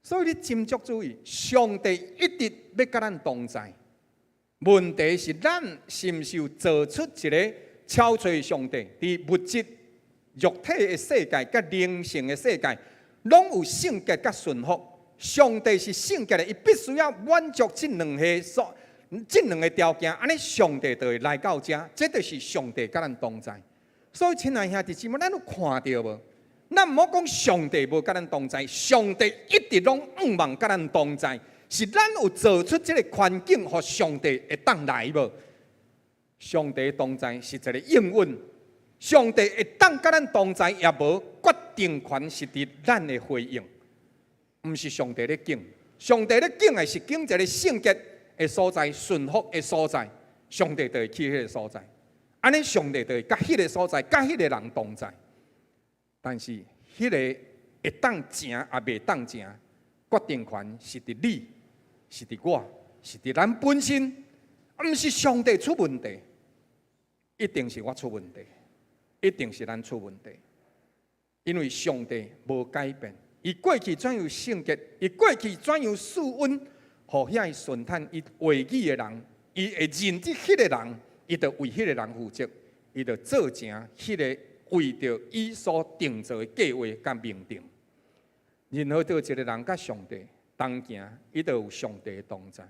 所以你斟酌注意，上帝一直欲佮咱同在。問題是咱是毋是有做出一个超出上帝佇物質肉體的世界佮靈性的世界，攏有聖潔佮順服。上帝是聖潔的，伊必須要滿足這兩个條件，按呢上帝就會來到遮，這就是上帝佮咱同在。所以，親愛兄弟姊妹，咱有看著無？咱毋好講上帝無佮咱同在，上帝一直攏向望佮咱同在，是咱有做出這个環境，予上帝會當來無？上帝同在是一个應允，上帝會當佮咱同在，抑無決定權是佇咱的回應，毋是上帝咧揀。上帝咧揀的是揀一个聖潔的所在、順服的所在，上帝就會去彼个所在。按呢，上帝就會佮彼个所在、佮彼个人同在。但是，彼个會當成抑袂當成，決定權是佇你，是佇我，是佇咱本身，毋是上帝出問題，一定是我出問題，一定是咱出問題。因為上帝無改變，伊過去怎樣聖潔，伊過去怎樣賜恩，予遐順趁伊話語的人，伊會認得彼个人，伊就為彼个人負責，伊就做成彼个為著伊所定做的計劃佮命定。任何佗一个人佮上帝同行，伊就有上帝的同在，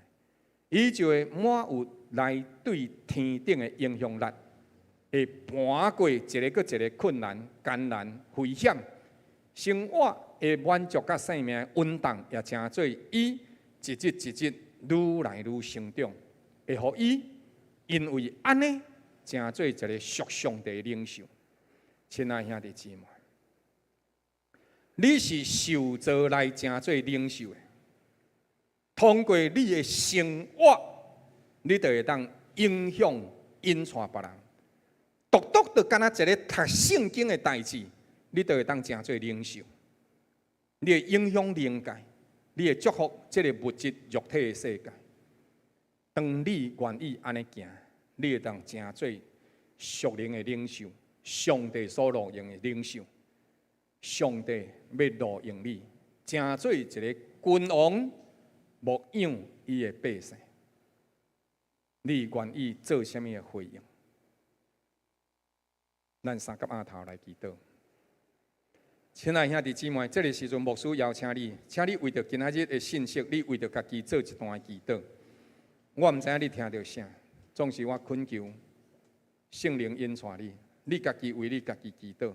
伊就會滿有來對天頂的影響力，會盤過一个閣一个困難、艱難、危險，生活的滿足佮生命的穩當，也成做伊一日一日愈來愈成長，會予伊因為按呢，成做一个屬上帝的領袖。親愛兄弟姊妹，你是受造來成做領袖的，通過你的生活，你就會當影響引帶別人。獨獨就敢若一个讀聖經的代誌，你就會當成做領袖。你會影響靈界，你會祝福這个物質肉體的世界。當你願意按呢行，你會當成做屬靈的領袖，上帝所錄用的領袖。上帝欲錄用你，成做一个君王，牧養伊的百姓。你願意做啥物的回應？咱三佮阿頭來祈禱。親愛兄弟姊妹，這个時陣牧師邀請你，請你為著今仔日的信息，你為著家己做一段祈禱。我毋知影你聽著啥，總是我懇求聖靈引帶你，你家己為你家己祈禱，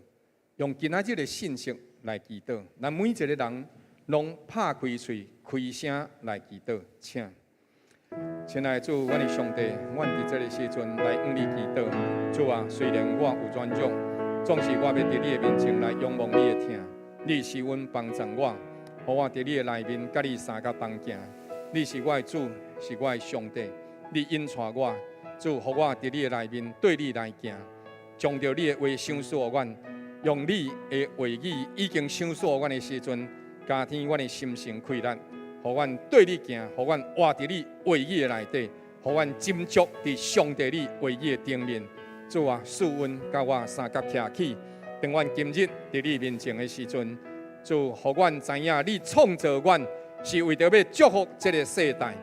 用今仔日的信息來祈禱。咱每一个人攏拍開喙，開聲來祈禱，請。親愛的主，阮的上帝，阮佇這个時陣來向你祈禱。主啊，雖然我有軟弱，總是我欲佇你的面前來仰望你的疼。你是阮幫助我，予我佇你的內面佮你相佮同行。你是我的主，是我的上帝，你引帶我，主，予我佇你的內面對你來行，將著你的話賞賜予阮，用你的話語已經賞賜予阮的時陣，加添阮的心神氣力，予阮對你行，予阮活佇你話語的內底，予阮斟酌佇上帝你話語的頂面。主啊，賜恩佮我相佮徛起，當阮今日佇你面前的時陣，主，予阮知影你創造阮是為著欲祝福這个世代。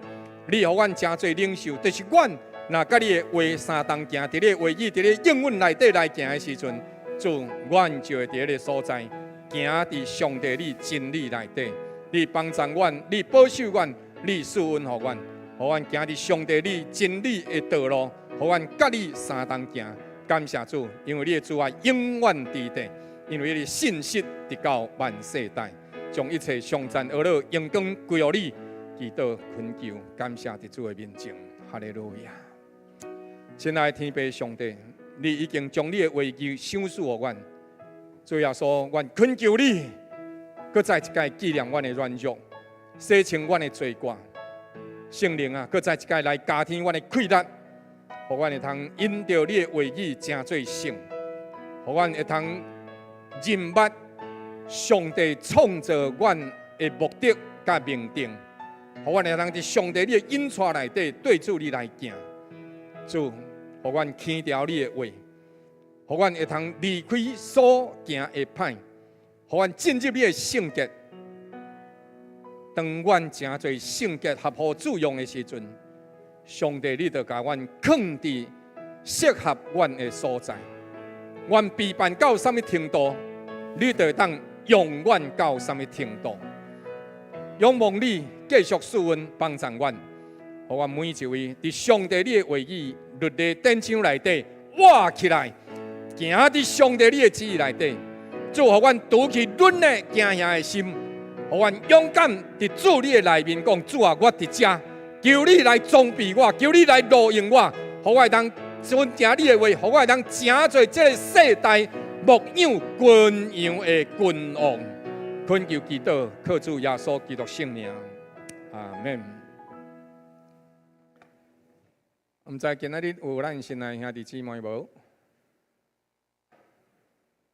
你予阮成做領袖，就是阮若佮你的話相同行，佇你的話語，佇你應允內底來行的時陣，主，阮就會佇彼个所在行佇上帝你真理內底。你幫助阮，你保守阮，你賜恩予阮，予阮行佇上帝你真理的道路，予阮佮你相同行。感謝主，因為你的慈愛永遠佇地，因為你的信實直到萬世代，將一切頌讚、呵咾、榮光歸予你，祈禱懇求，感謝佇主的面前，哈利路亞。親愛的天父上帝，你已經將你的話語賞賜予阮，主耶穌，阮懇求你，閣再一擺紀念阮的軟弱，洗清阮的罪過。聖靈啊，閣再一擺來加添阮的氣力，予阮會通因著你的話語成做聖，予阮會通認捌上帝創造阮的目的佮命定，予阮會通佇上帝你的引帶內底對主你來行。主，予阮輕牢你的話，予阮會通離開所行的歹，予阮進入你的聖潔。當阮成做聖潔合乎主用的時陣，上帝你就共阮囥佇適合阮的所在。阮備辦到啥物程度，你就會當用阮到啥物程度。仰望你繼續賜恩幫助阮，予阮每一位佇上帝你的話語律例典章內底活起來，行佇上帝你的旨意內底，主予阮除去軟弱驚嚇的心，予阮勇敢佇主你的內面講：主啊，我佇遮，求你來裝備我，求你來路用我，予我會當遵行你的話，予我會當成做這个世代牧養群羊的君王。懇求祈禱，靠主耶穌基督聖名，阿門。毋知今仔日有咱新來兄弟姊妹無？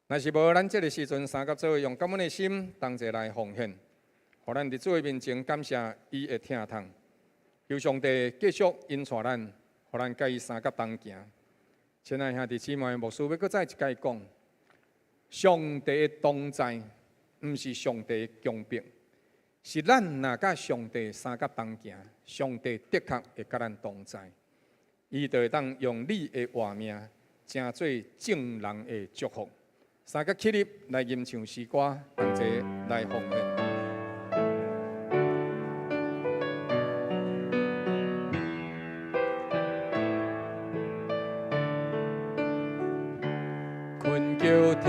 若是無，咱這个時陣相佮做伙用感恩的心同齊來奉獻，予咱佇主的面前感謝伊的疼痛。求上帝繼續引帶咱，予咱佮伊相佮同行。親愛兄弟姊妹，牧師欲閣再一擺講，上帝的同在，毋是上帝的強迫，是咱若佮上帝相佮同行，上帝的確會佮咱同在，伊就會當用你的活命，成做眾人的祝福。相佮起立來吟唱詩歌，同齊來奉獻。懇求天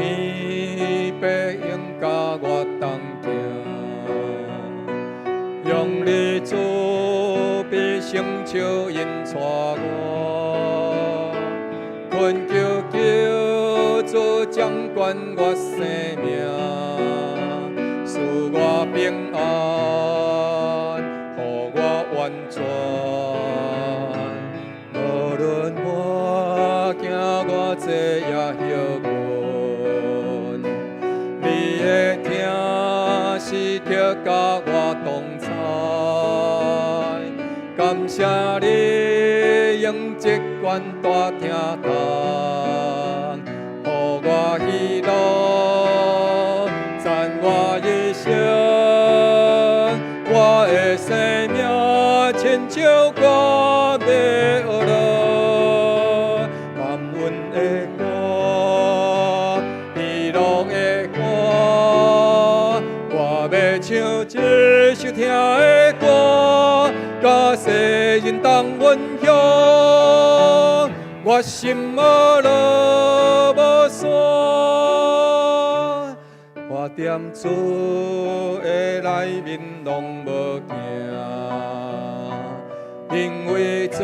父永佮我同行，用你慈悲聖手引帶我，懇求救主掌管我生命，賜我平安，予我完全。無論我行偌濟也歇困，你的疼時刻佮我同在，感謝你用這款大疼痛，予我喜樂，讚我一生，我的生命親像歌欲學樂，感恩的歌，喜樂的歌，我欲唱這首疼的歌，佮世人同分享，我心呵樂無散，我踮主的內面攏無驚，因為主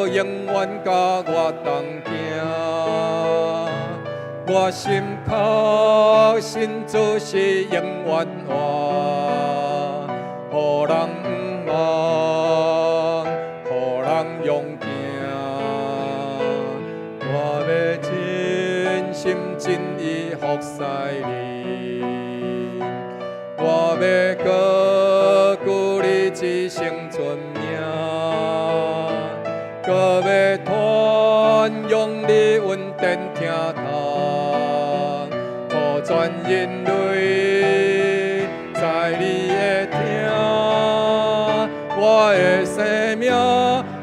永遠佮我同行，我心確信主是永遠活，予人毋忘，予人勇行。我欲真心真意服侍你，我欲高舉你一生尊名，閣欲傳揚你恩典疼痛，予全人類知你的疼。我的生命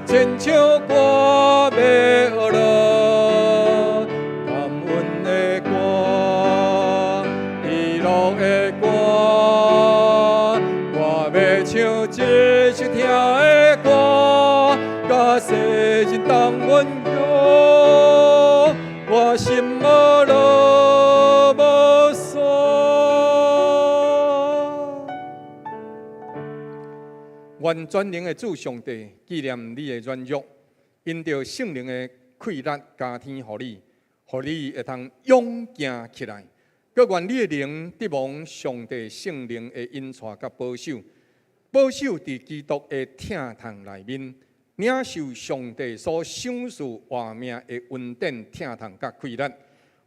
親像歌欲學樂，感恩的歌，喜樂的歌，我欲唱這首疼的歌，佮世人同分享，我心呵樂無散。願全能的主上帝紀念你的軟弱，因著聖靈的氣力加添予你，予你會通勇行起來。閣願你的靈得蒙上帝聖靈的引帶佮保守，保守佇基督的疼痛內面，領受上帝所賞賜活命的恩典疼痛佮氣力，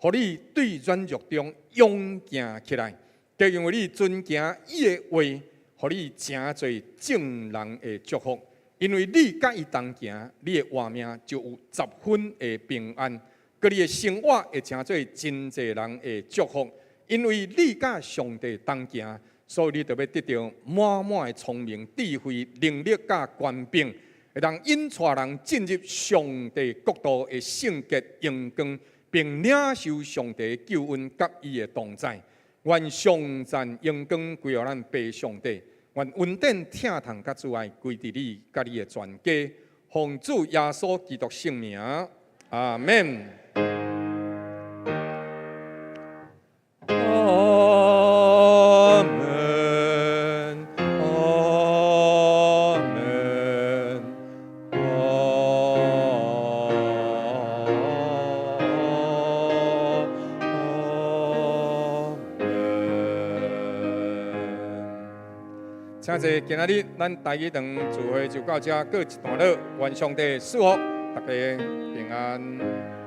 予你對軟弱中勇行起來。就因為你遵行伊的話，予你成做眾人的祝福。因為你佮伊同行，你的活命就有十分的平安。閣你的生活會成做真濟人的祝福，因為你佮上帝同行，所以你就欲得著滿滿的聰明、智慧、能力佮權柄，會當引帶人進入上帝國度的聖潔榮光，並領受上帝的救恩佮伊的同在。願頌讚榮光歸予咱父上帝，願恩典疼痛佮慈愛歸佇你佮你的全家，奉主耶穌基督聖名，阿們。阿們，阿們，阿們。請坐，今仔日咱台語堂聚會就到這，告一段落。願上帝賜福大家平安。